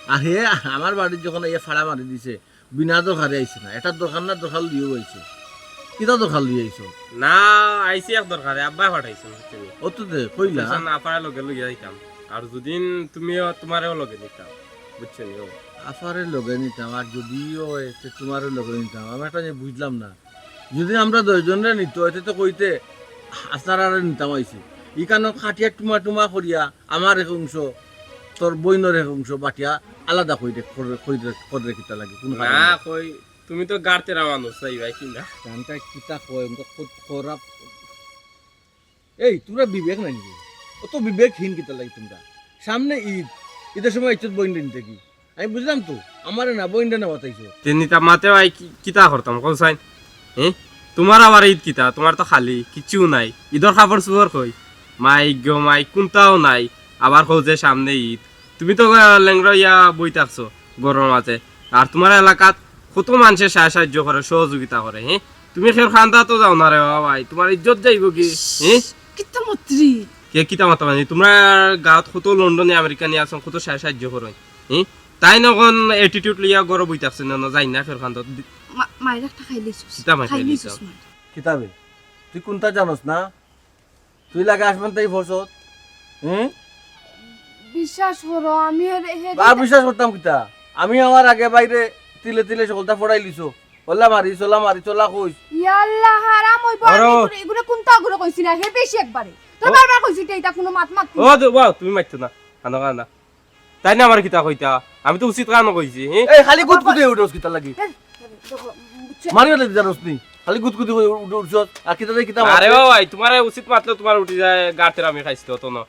আর হে আমার বাড়িত যখন আইয়া ফাড়া মারি দিছে, বিনা দরকারে আইছে না। এটার দরকার না, দরকার লইয়াউ আইছে। কিতা দরকার লইয়া আইছো? না, আইছি এক দরকারে, আব্বায় পাঠাইছইন, বুঝছো নি? অতো দে, কইলা। আচ্ছা, না পারা লগে লইয়া যাইতাম। আর যুদিন তুমিও, তুমারেও লগে নিতাম, বুঝছো নি? ও। আফারে লগে নিতাম, আর যুদিও অয়, তে তুমারেও লগে নিতাম। আমি একটা জিনিস বুঝলাম না। যুদি আমরা দুইজনরে নিতো, এতে তো কইতে আপনারারে নিতাম আইছি। ইখানো কাটিয়া টুমা টুমা করিয়া আমার এক অংশ, তোর বইনর এক অংশ বাটিয়া আলাদা কইরে, কইরে, কইরে, কইরে কিতা লাগি? কোন কারণে? না, কই, তুমি তো গাড়তেরা মানুষ, তাই ভাই কি না? গানটা কিতা কয়, উনকা খুব খারাপ। এই, তুমরা বিবেক নাই নি? অতো বিবেকহীন কিতা লাগি তুমরা? সামনে ঈদ, ঈদর সময় ইজ্জত বইনরে নিতে কি? আমি বুঝলাম তো, আমারে না, বইনরে না বাতাইছো। তে নিতাম মাতে ভাই, কি-, কিতা করতাম, কও চাইন? হে? তুমার আবার ঈদ কিতা? তুমার তো খালি, কিচ্ছু নাই। ঈদর কাপড় চুপড় কই? মাইক গো মাইক, কুনটাও নাই। আবার কও যে সামনে ঈদ। তুমি তো, আহ, লেংড়া অইয়া বই থাকছো ঘরর মাঝে। আর তুমার এলাকাত কত মানষে সাহায্য করে, সহযোগিতা করে, হে? তুমি কেউর কান্দাত যাও না রে বাবা ভাই, তুমার ইজ্জত যাইবো কি? হে? কিতা মাতরে? কে কিতা মাতরে মানে? তুমরার গাঁওত কত লন্ডনি আমেরিকানি আছইন, কত সাহায্য করইন। হে? তাইন অখন attitude লইয়া ঘরো বই থাকছইন না, যাইন না কেউর কান্দাত। মা-, মাইর একটা খাইলিছস। কিতা মাইর খাইলিছস? মাইর। কিতা বে? তুই কুনটা জানোস না? তুই লাগে আসমান তাই ফসত। হুম? বিশ্বাস করো, আমি হেরে, হেরে আর বিশ্বাস করতাম কিতা? আমি আমার আগে বাইরে তিলে তিলে সকলতা ফড়াই লিছো। ওলা মারি, চলা মারি, চলা কইস। ইয়া আল্লাহ, হারাম অইবো, আমি আরো এগুরে, এগুরে কুনতা অগুরে কইছি না, হে বেশি একবারে। তো ও। বারবার কইছি, ইটা, ইটা কুনু মাত মাত ও দে, ওয়াও, তুমি মারছো না। কানো কানো না। তাইন আমারে কিতা কইতা? আমি তো উচিত কানো কইছি, হে? এই, খালি গুদগুদি উঠোস কিতা লাগি? এই, এই, দেখো, বুঝছো? মারিও লাগি জানোস নি? খালি গুদগুদি উঠে উঠছস, আর কিতা দেখি কিতা আরে মারছে? ও ভাই, তুমারে উচিত মাতলে তুমার উঠি যায়, গাতের আমি খাইছি তো, তো না।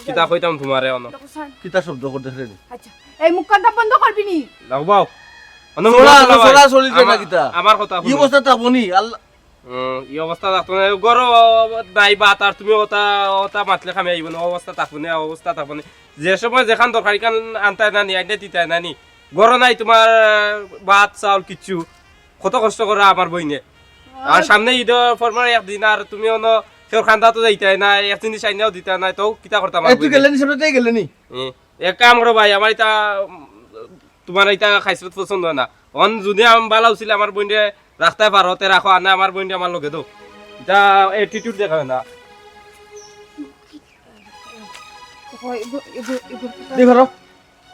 কিতা কইতাম তুমারে অনো? দেখো, স্যার। কিতা শব্দ কর দেখরে নি? আচ্ছা, এই মুখখানটা বন্ধ করবি নি? লাগবাও। অনো চোরা, মুখ চোরা চলিছে না আমার, কিতা? আমার কথা ই হুনো। অবস্থা থাকবো নি? আল্লাহ। হুম, ই অবস্থা থাকতো না, গরম নাই বাত, আর তুমি ওটা, ওটা মাতলে কামে আইবো না, অবস্থা থাকবো না, অবস্থা থাকবো না। যে সময় যেখান দরকার, ইখান আনতায় না নি, আইনে দিতায় না নি। গরম নাই তুমার বাত, চাউল, কিচ্ছু। কত কষ্ট করে আমার বইনে। আর আর সামনে ঈদর পর পর একদিন, আর তুমি অনো কেউর কান্দাত যাইতায় না, এক জিনিস আইনাও দিতায় না, তো কিতা করতাম এ, আর তুই বইনে? গেলে নি, সামনে তাই গেলে নি? এ, এক কাম করো ভাই, আমার ইটা, উম, তুমার ইটা খাইছলত পছন্দ অয় না। অন যুদি আমি বালা উচিলে আমার বইনরে রাখতায় পারো, তে রাখো, আর না আমার বইনরে আমার লগে দেও। ইটা attitude দেখায় না। হয়, এগু-, এগু-, এগুর কথা, দেখো, করো,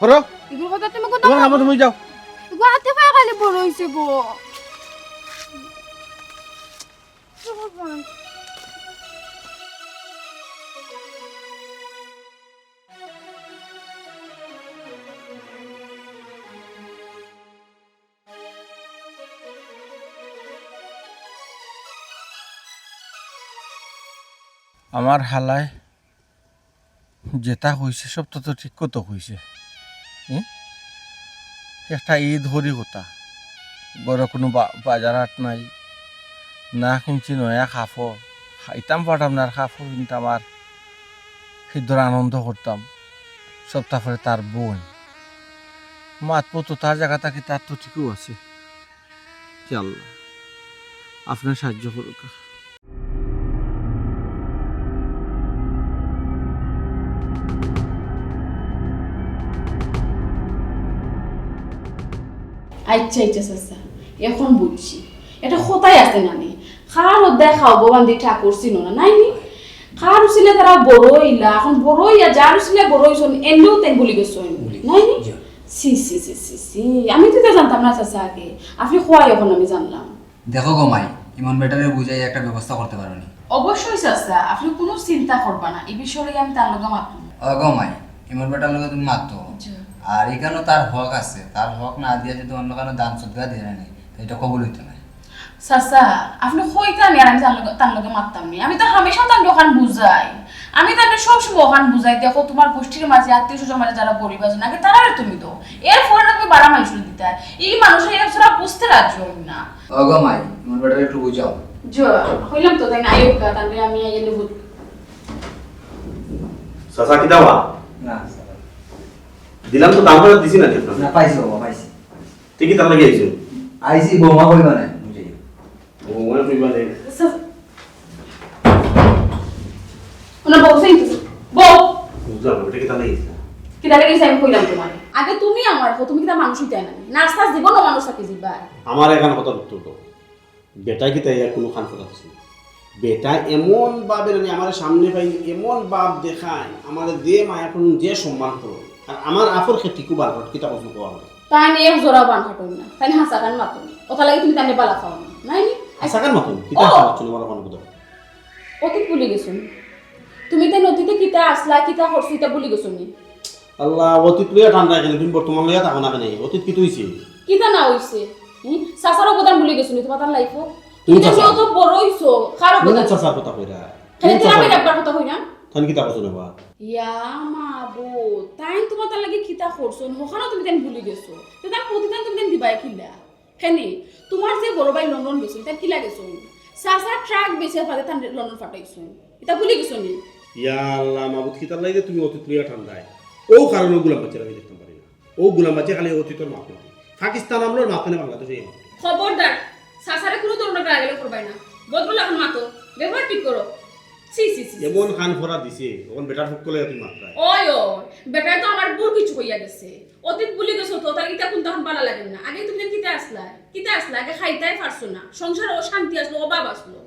করো। এগুর কথা তুমি কোথাও তুমার কামো তুমি যাও। এগু হাতে পায়ে খালি বড় অইছে গো। আমার হালায় যেটা কইছে, সব তো, তো ঠিক কথা কইছে। হুম? একটা ঈদ হরি কথা, ঘরো কুনু বা-, বাজার হাট নাই, না কিনছি নয়া কাপড়, খাইতাম পারতাম না আর কাপড় কিনতাম আর হিদর আনন্দ করতাম। সবটা পরে তার বইন। মাতবো তো তার জাগা থাকি, তার তো ঠিকও আছে। হে আল্লাহ, আপনে সাহায্য করুক্কা। আচ্ছা, আচ্ছা, চাচা, অখন বুঝছি। একটা কথাই আছে না নি, কার অধ্যায় খাওয়াবো বান্দি ঠাকুর চিনো না, নাই নি? কার উচিলে তারা বড় অইলা, অখন বড় অইয়া যার উচিলে বড় অইছইন, এমনেউ তাইন ভুলি গেছইন, ভুলি নাই নি? গেছি, জি। ছি, ছি, ছি, ছি, ছি, আমি তো ইতা জানতাম না চাচা আগে, আপনে কওয়ায় অখন আমি জানলাম। দেখো গো মাই, ইমন বেটারে বুঝাইয়া একটা ব্যবস্থা করতে পারো নি? অবশ্যই চাচা, আপনে কুনু চিন্তা করবা না, ই বিষয়ে আমি তার লগে মাতমু। ও গো মাই, ইমন বেটার লগে তুমি মাতো। জি। আর ইখানো তার হক আছে, তার হক না দিয়া যুদি অন্য কানো দান সদকা দিয়া নেয়, তে ইটা কবুল অইতো নায়। চাচা, আপনে কইতা নি আর আমি তার লগে, তার লগে মাততাম নি? আমি তো হামেশা তানরে অখান বুঝাই। আমি তানরে সব সময় অখান বুঝাই, দেখো, তুমার গুষ্টির মাঝে, আত্মীয় স্বজনর মাঝে যারা গরিব আছইন, আগে তারারে তুমি দেও। এর পরে না তুমি বারা মানষরে দিতায়। ই মানুষে এক ছাড়া বুঝতে রাজি অইন না। ও গো মাই, ইমন বেটারে একটু বুঝাও। জি, কইলাম তো, তাইন আইউক্কা, তানরে আমি আইয়া বুঝ- চাচা, কিতা বা? না, চাচা। দিলাম তো, দাম করে দিছি না, দিলাম। না, পাইছি বাবা, পাইছি। তুই কিতা লাগি আইছো? আইছি, বৌমা কইবা না, বুঝাই। বৌমা কইবা না। চাচা, না, বউ, সেই তো। বউ। বুঝলাম না, এটা কিতা লাগি গেছে? কিতা লাগি গেছে আমি কইলাম তোমারে। আগে তুমি আমারে কও, তুমি কিতা মানুষ অইতায় না? নাস্তা জীবনও মানুষ থাকি যাইবা। আমার এখান কথার উত্তর দেও। বেটায় কিতা ইয়া কুনু কান কথা দিছে না। বেটায় এমন ভাবে মানে আমার সামনে পাই, এমন ভাব দেখায়, আমার যে মায়া করইন, যে সম্মান করইন। আর আমার আফর খেটিকু বারবার কিতা কথা কওয়া অয়। তাইন এক জোড়া বান কাটইন না, তাইন হাছা কান মাতইন। অতার লাগি তুমি তানরে বালা পাও না, নায় নি? হাছা কান মাতইন, কিতা ও! হাছা মাতইন, আমার কোনো কথা। অতীত ভুলি গেছো নি? তুমি তাইন অতীতে কিতা আছলা, কিতা করছো, ইতা ভুলি গেছো নি? আল্লাহ, অতীত লইয়া টান রাখে নি, তুমি বর্তমান লইয়া থাকো না কেনে? অতীত কিতা অইছে? কিতা না অইছে? হুম? চাচার অবদান ভুলি গেছো নি তোমার তার লাইফো? তুমি তুমি তো চাচা। অত বড় অইছো, কার কোন অবদান? চাচার কথা কইরা? খালি কোন তেরা চাচা? ভাই আব্বার কথা কই না? তাইন কিতা করছো না বা? ইয়া মাবুদ, তাইন তোমার তার লাগি কিতা করছো? অখানও তুমি তাইন ভুলি গেছো। তে তার প্রতিদান তুমি তাইন দিবায় কিলা? কেনে, তোমার যে বড় ভাই লন্ডন গেছইন, ইতা কিলা গেছইন? চাচা ট্রাক বেচিয়া ফাদে তান লন্ডন পাঠাইছইন। ইতা ভুলি গেছইন নি? ইয়া আল্লাহ, মাবুদ, কিতার লাগি যে তুমি অতীত লইয়া টান দেও? অউ কারণে অউ গুলাম বাচ্চারে আমি দেখতাম পারি না। অউ গুলাম বাচ্চা খালি অতীতর মাত মাতে। পাকিস্তান আমলর মাত মানে বাংলাদেশে এই মাত। খবরদার, চাচারে কুনু ধরনের গালাগালি করবায় না। ভদ্র লাখান মাতো, ব্যবহার ঠিক করো। ছি, ছি, ছি, ছি। এমন কান ফড়া দিছে, অখন বেটার পক্ষ লইয়া তুমি মাতরায়। ওই, ওই, বেটায় তো আমার ভুল কিছু কইয়া গেছে। অতীত ভুলি গেছো তো, তার ইতা কুনতা অখন বালা লাগে না। আগে তুমি কিতা আছলা? কিতা আছলা? আগে খাইতায় পারছো না। সংসারো অশান্তি আছলো, অভাব আছলো।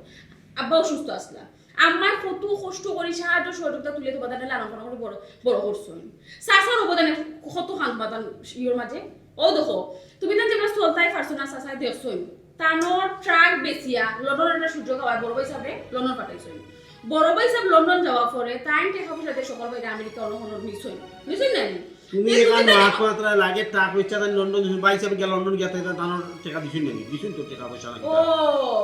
আব্বা অসুস্থ আছলা। আম্মায় কত কষ্ট করি সাহায্য সহযোগিতা তুলে তোমার তারে লালন পালন করি বড়, বড় করছইন। চাচার অবদান কত খান বাদান ইয়র মাঝে। অউ দেখো, তুমি তান যেগুলা চলতায় পারছো না, চাচায় দেখছইন। তানর ট্রাক বেচিয়া লন্ডনর একটা সুযোগ অওয়ায় বড় ভাই সাবরে লন্ডন পাঠাইছইন। বড় ভাই সাব লন্ডন যাওয়ার পরে তাইন টেকা পয়সা দিয়া সকল ভাইরে আমেরিকা অনহনর নিছইন। নিছইন না নি? তুমি তে তুমি এখান তাইন মাত মাতরায় লাগে, ট্রাক বেচিয়া তাইন লন্ডন দিছইন, ভাই সাব গিয়া লন্ডন গিয়া তাইন তানর টেকা দিছইন না নি? দিছইন তো টেকা পয়সা লাগে। ও,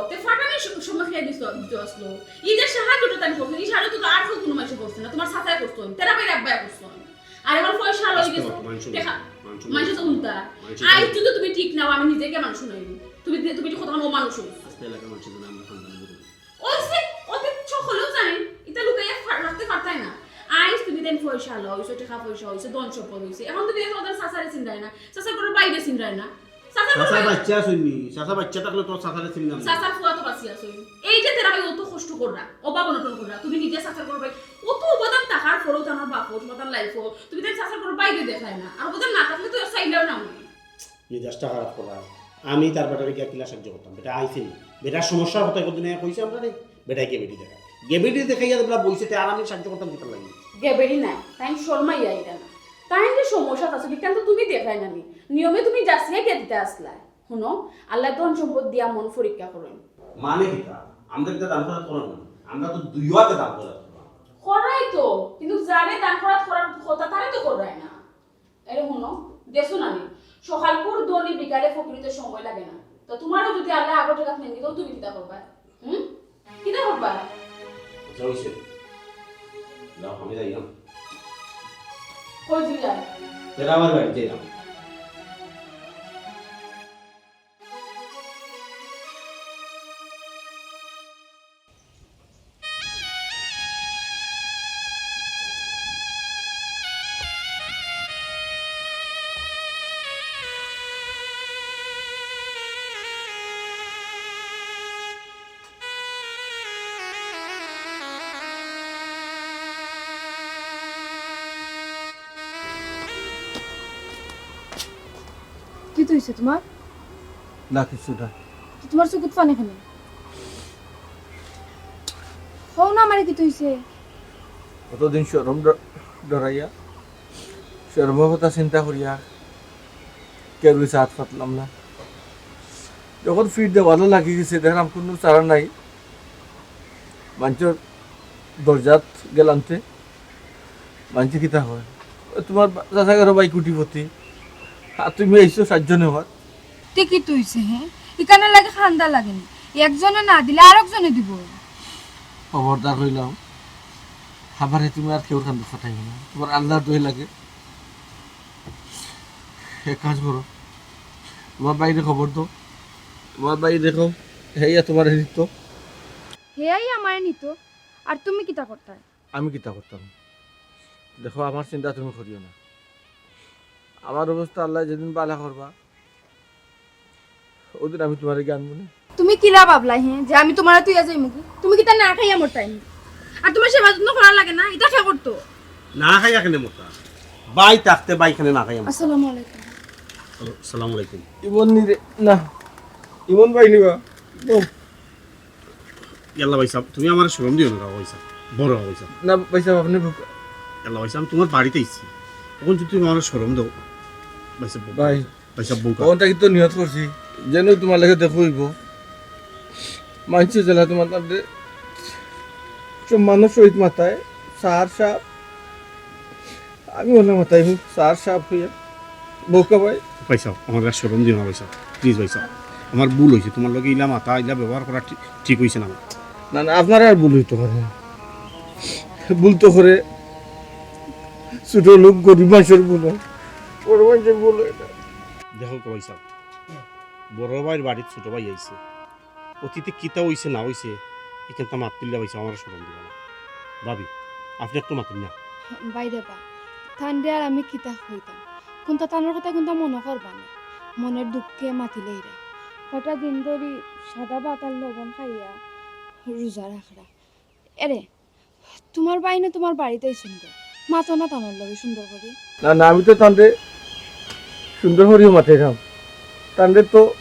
তে ফাটানির স-, সময় খাইয়া দিছ, দিত আছলো। ই যে সাহায্যটা তাইন করছইন, ই সাহায্য তো আর কেউ কুনু মানষে করছে না, তোমার চাচায় করছইন, তেরা ভাইর আব্বায় করছইন। আর অখন পয়সা লই আস্তে গেছো, মাতো, মানষে টেকা, মানষে মানষে তো মাতো। উল্টা। মানষে আই মাতো। যদি তুমি ঠিক নাও, আমি নিজে গিয়া মানুষ নাইনি। তুমি, তুমি যে কতখান অমানুষ অইছো। আস্তে এলাকার মানষে জানে আমরা খানদানি গরিব। অইছে, অতীত সকলেও জানে, ইতা লুকাইয়া ফা-, রাখতে পারতায় না। আইজ তুমি দেন পয়সা লইছো, টেকা পয়সা অইছে, ধন সম্পদ অইছে। অখন তুমি দেখো ওদের চাচারে চিনরায় না, চাচার ঘরর ভাইরে চিনরায় না। চাচার ঘরর চাচা ভাই বাচ্চা আছইন নি, চাচা বাচ্চা থাকলে তো চাচারে চিনলাম না। চাচার ফুয়া তো বাঁচিয়া আছইন। এই যে তেরা ভাই অত কষ্ট কররা, অভাব অনটন কররা, তুমি নিজে চাচার ঘরর ভাই, অত অবদান থাকার পরেও তো আমার বাপও, তোমার তার লাইফও, তুমি তাই চাচার ঘরর ভাইরে দেখরায় না। আর অবদান না থাকলে তো চাইলেও না অয়। মেজাজটা খারাপ করা। আমি তার বেটারে গিয়া কিলা সাহায্য করতাম? বেটা আইছে নি? বেটার সমস্যার কথা কতদিন আগে কইছে আমরারে? বেটায় গেবেটি দেখা। গেবেটি দেখাইয়া যেবলা বইছে, তে আর আমি সাহায্য করতাম কিতার লাগি? গেবেটি নায়, তাইন শর্মাইয়া আইরা না। তাইন যে সমস্যাত আছইন, ইখান তো তুমি দেখরায় না নি। নিয়মে তুমি যাচিয়া গিয়া দিতা আছলায়। হুনো, আল্লায় ধন সম্পদ দিয়া মন পরীক্ষা করইন। মানে কিতা? আমরা কিতা দান খয়রাত কররাম না? আমরা তো দুইও আতে দান খয়রাত কররাম। কররায় তো, কিন্তু যারে দান খয়রাত করার কথা, তারে তো কররায় না। এরে হুনো, দেখছো না নি? সকালকুর ধনী বিকালে ফকির অইতে সময় লাগে না। তো তোমারও যদি আল্লায় আগর টেকাত নেন দিত, তুমি কিতা করবায়? হুম? কিতা করবায়? আচ্ছা, অইছে। যাও, আমি যাইরাম। কই যাইরায়? তেরা ভাইর বাড়িত যাইরাম। কিতা অইছে তোমার? না, কিচ্ছু না। তো তোমার চকুত পানি কেনে? কও না আমারে কিতা অইছে? অতদিন শরম ড-, ডরাইয়া, শরমর কথা চিন্তা করিয়া কেউর গেছে আত পাতলাম না। যখন পিঠ দেওয়ালো লাগি গেছে, দেখলাম কুনু চারা নাই। মানষর দরজাত গেলাম তে, মানষে কিতা কয়, "ও, তোমার বা-, চাচা ঘরর ভাই কোটিপতি, আর তুমি আইছো সাহায্য নেওয়ার।" তে কিতা অইছে, হে? ইখানর লাগি কান্দা লাগে নি? একজনে না দিলে আরকজনে দিবো। খবরদার কইলাম, আমারে তুমি আর কেউর কান্দা ফাটাইও না, তোমার আল্লার দোহাই লাগে। এক কাজ করো, তোমার ভাইরে খবর দেও, তোমার ভাইরে কও, হে আইয়া তোমারে নিতো। হে আইয়া আমারে নিতো, আর তুমি কিতা করতায়? আমি কিতা করতাম? দেখো, আমার চিন্তা তুমি করিও না। আমার অবস্থা আল্লায় যেদিন বালা করবা, অউদিন আমি তোমারে গিয়া আনমুনে। তুমি কিলা ভাবলায়, হে, যে আমি তোমারে থইয়া যাইমুগি? তুমি কিতা না খাইয়া মরতায় নি? আর তোমার সেবা যত্ন করা লাগে না, ইটা কে করতো? না খাইয়া কেনে মরতা? ভাই থাকতে ভাই কেনে না খাইয়া মরতা? আসসালামু আলাইকুম। হ্যালো, সালাম আলাইকুম। ইমন নি রে, না, ইমন ভাই নিবা। ও, ইয়াল্লা ভাইসাব, তুমি আমারে শরম দিও না ভাইসাব, বড় ভাইসাব। না ভাইসাব, আপনে বুক- ইয়াল্লা ভাইসাব, আমি তোমার বাড়িত আইছি, অখন যদি তুমি আমারে শরম দেও ভাইসাব, ভাই। ভাইসাব বউকা। অখন থাকি তো নিয়ত করছি, যেন তোমার লগে দেখা অইবো। মানষে যেলা তোমার তাতে সম্মানর সহিত মাতায়, স্যার সাব, আমি অলা মাতাইমু, স্যার সাব কইয়া। বউকা ভাই। ভাইসাব, আমারে আর শরম দিও না ভাইসাব, প্লিজ ভাইসাব, আমার ভুল অইছে, তোমার লগে ইলা মাতা, ইলা ব্যবহার করা ঠিক, ঠিক অইছে না। না, না, আপনার আর ভুল অইতো পারে না। ভুল তো করে, ছোট লোক, গরিব মানষর ভুল অয়, বড় মানষর ভুল অয় না। দেখউক্কা ভাইসাব, বড় ভাইর বাড়িত ছোট ভাই আইছে, অতীতে কিতা অইছে না অইছে, ইখানতা মাত তুলিয়া ভাইসাব, আমারে শরম দিবা না। ভাবি, আপনে একটু মাতইন না। ভাইরে বা, তানরে আর আমি কিতা কইতাম? কুন্তা তানর কথা কুন্তা মনো করবা না। মনর দুঃখে মাতিলাইরা। কটা দিন ধরি সাদা ভাত আর লবণ খাইয়া রোজা রাখরা। এরে, তোমার ভাইনে তোমার বাড়িত আইছইন গো। মাতো না তানর লগে সুন্দর করি। না, না, আমি তো তানরে সুন্দর করিউ মাতাইরাম। তানরে তো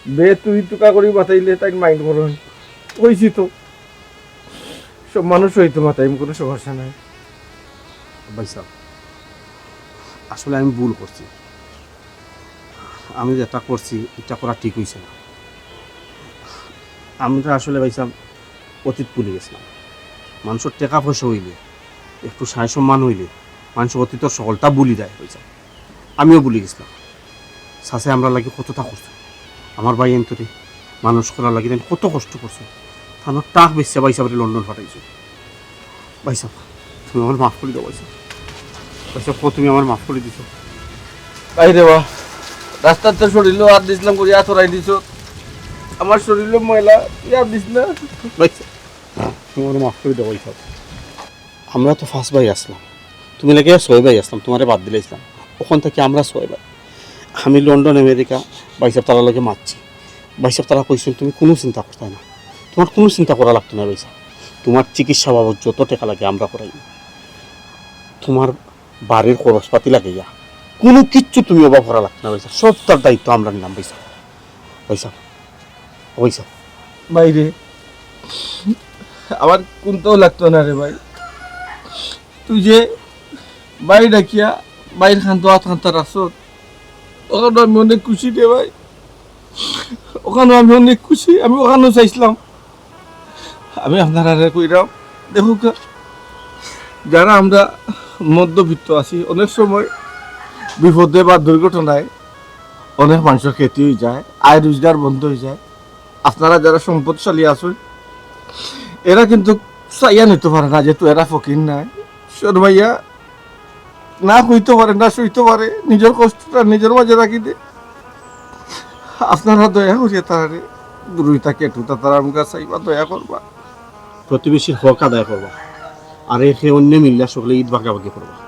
বে তুই তুকা করি মাতাইলে তাইন mind করইন। কইছি তো, সম্মানর সহিত মাতাইমু, কুনু সমস্যা নাই। ভাইসাব, আসলে আমি ভুল করছি। আমি যেটা করছি, ইটা করা ঠিক অইছে না। আমরা আসলে ভাইসাব অতীত ভুলি গেছলাম। মানষর টেকা পয়সা অইলে, একটু সায় সম্মান অইলে, মানষে অতীতর সকলটা ভুলি যায় ভাইসাব। আমিও ভুলি গেছলাম। চাচায় আমরার লাগি কততা করছইন। আমার ভাইয়াইন্তরে মানুষ করার লাগি তাইন কত কষ্ট করছইন। তানর ট্রাক বেচিয়া ভাইসাবরে লন্ডন পাঠাইছইন। ভাইসাব, তুমি আমারে মাফ করি দেও ভাইসাব। ভাইসাব, কও তুমি আমারে মাফ করি দিছো। ভাইরে বা, রাস্তাত তো শরীলো আত দিছলাম করি আত হরাই দিছো। আমার শরীলো ময়লা, তুই আত দিস না। ভাইসাব, তুমি আমারে মাফ করি দেও ভাইসাব। আমরা তো পাঁচ ভাই আছলাম, তুমি লাগাইয়া ছয় ভাই আছলাম, তোমারে বাদ দিলাইছলাম। অখন থাকি আমরা ছয় ভাই। আমি লন্ডন, আমেরিকা, ভাইসাব তারার লগে মাতছি। ভাইসাব তারা কইছইন, তুমি কুনু চিন্তা করতায় না, তোমার কুনু চিন্তা করা লাগতো নায় ভাইসাব। তোমার চিকিৎসা বাবদ যত টেকা লাগে আমরা করাইমু। তোমার বাড়ির খরচপাতি লাগাইয়া কুনু কিচ্ছু তুমি অভাব করা লাগতো নায় ভাইসাব, সবটার দায়িত্ব আমরা নিলাম ভাইসাব। ভাইসাব, ভাইসাব। ভাইরে, আমার কুন্তাও লাগতো না রে ভাই। তুই যে ভাই ডাকিয়া ভাইর কান্দো আত কান্দতা রাখছত, অখানো আমি অনেক খুশি রে ভাই, অখানো আমি অনেক খুশি। আমি অখানো চাইছলাম, আমি আপনারারে কইরাম, দেখউক্কা, যারা আমরা মধ্যবিত্ত আছি, অনেক সময় বিপদে বা দুর্ঘটনায় অনেক মানষর ক্ষতি অইযায়, আয় রোজগার বন্ধ অইযায়। আপনারা যারা সম্পদশালী আছইন, এরা কিন্তু চাইয়া নিতো পারে না, যেহেতু এরা ফকির নায়, শরমাইয়া না কইতো পারে, না সইতো পারে, নিজর কষ্টটা নিজর মাঝে রাখি দে। আপনারা দয়া করিয়া তারারে দুরুইতা কেটুতা তারার মুখা চাইবা, দয়া করবা। প্রতিবেশীর হক আদায় করবা, আর একে অন্যে মিল্লা সকলে ইট ভাগাভাগি করবা।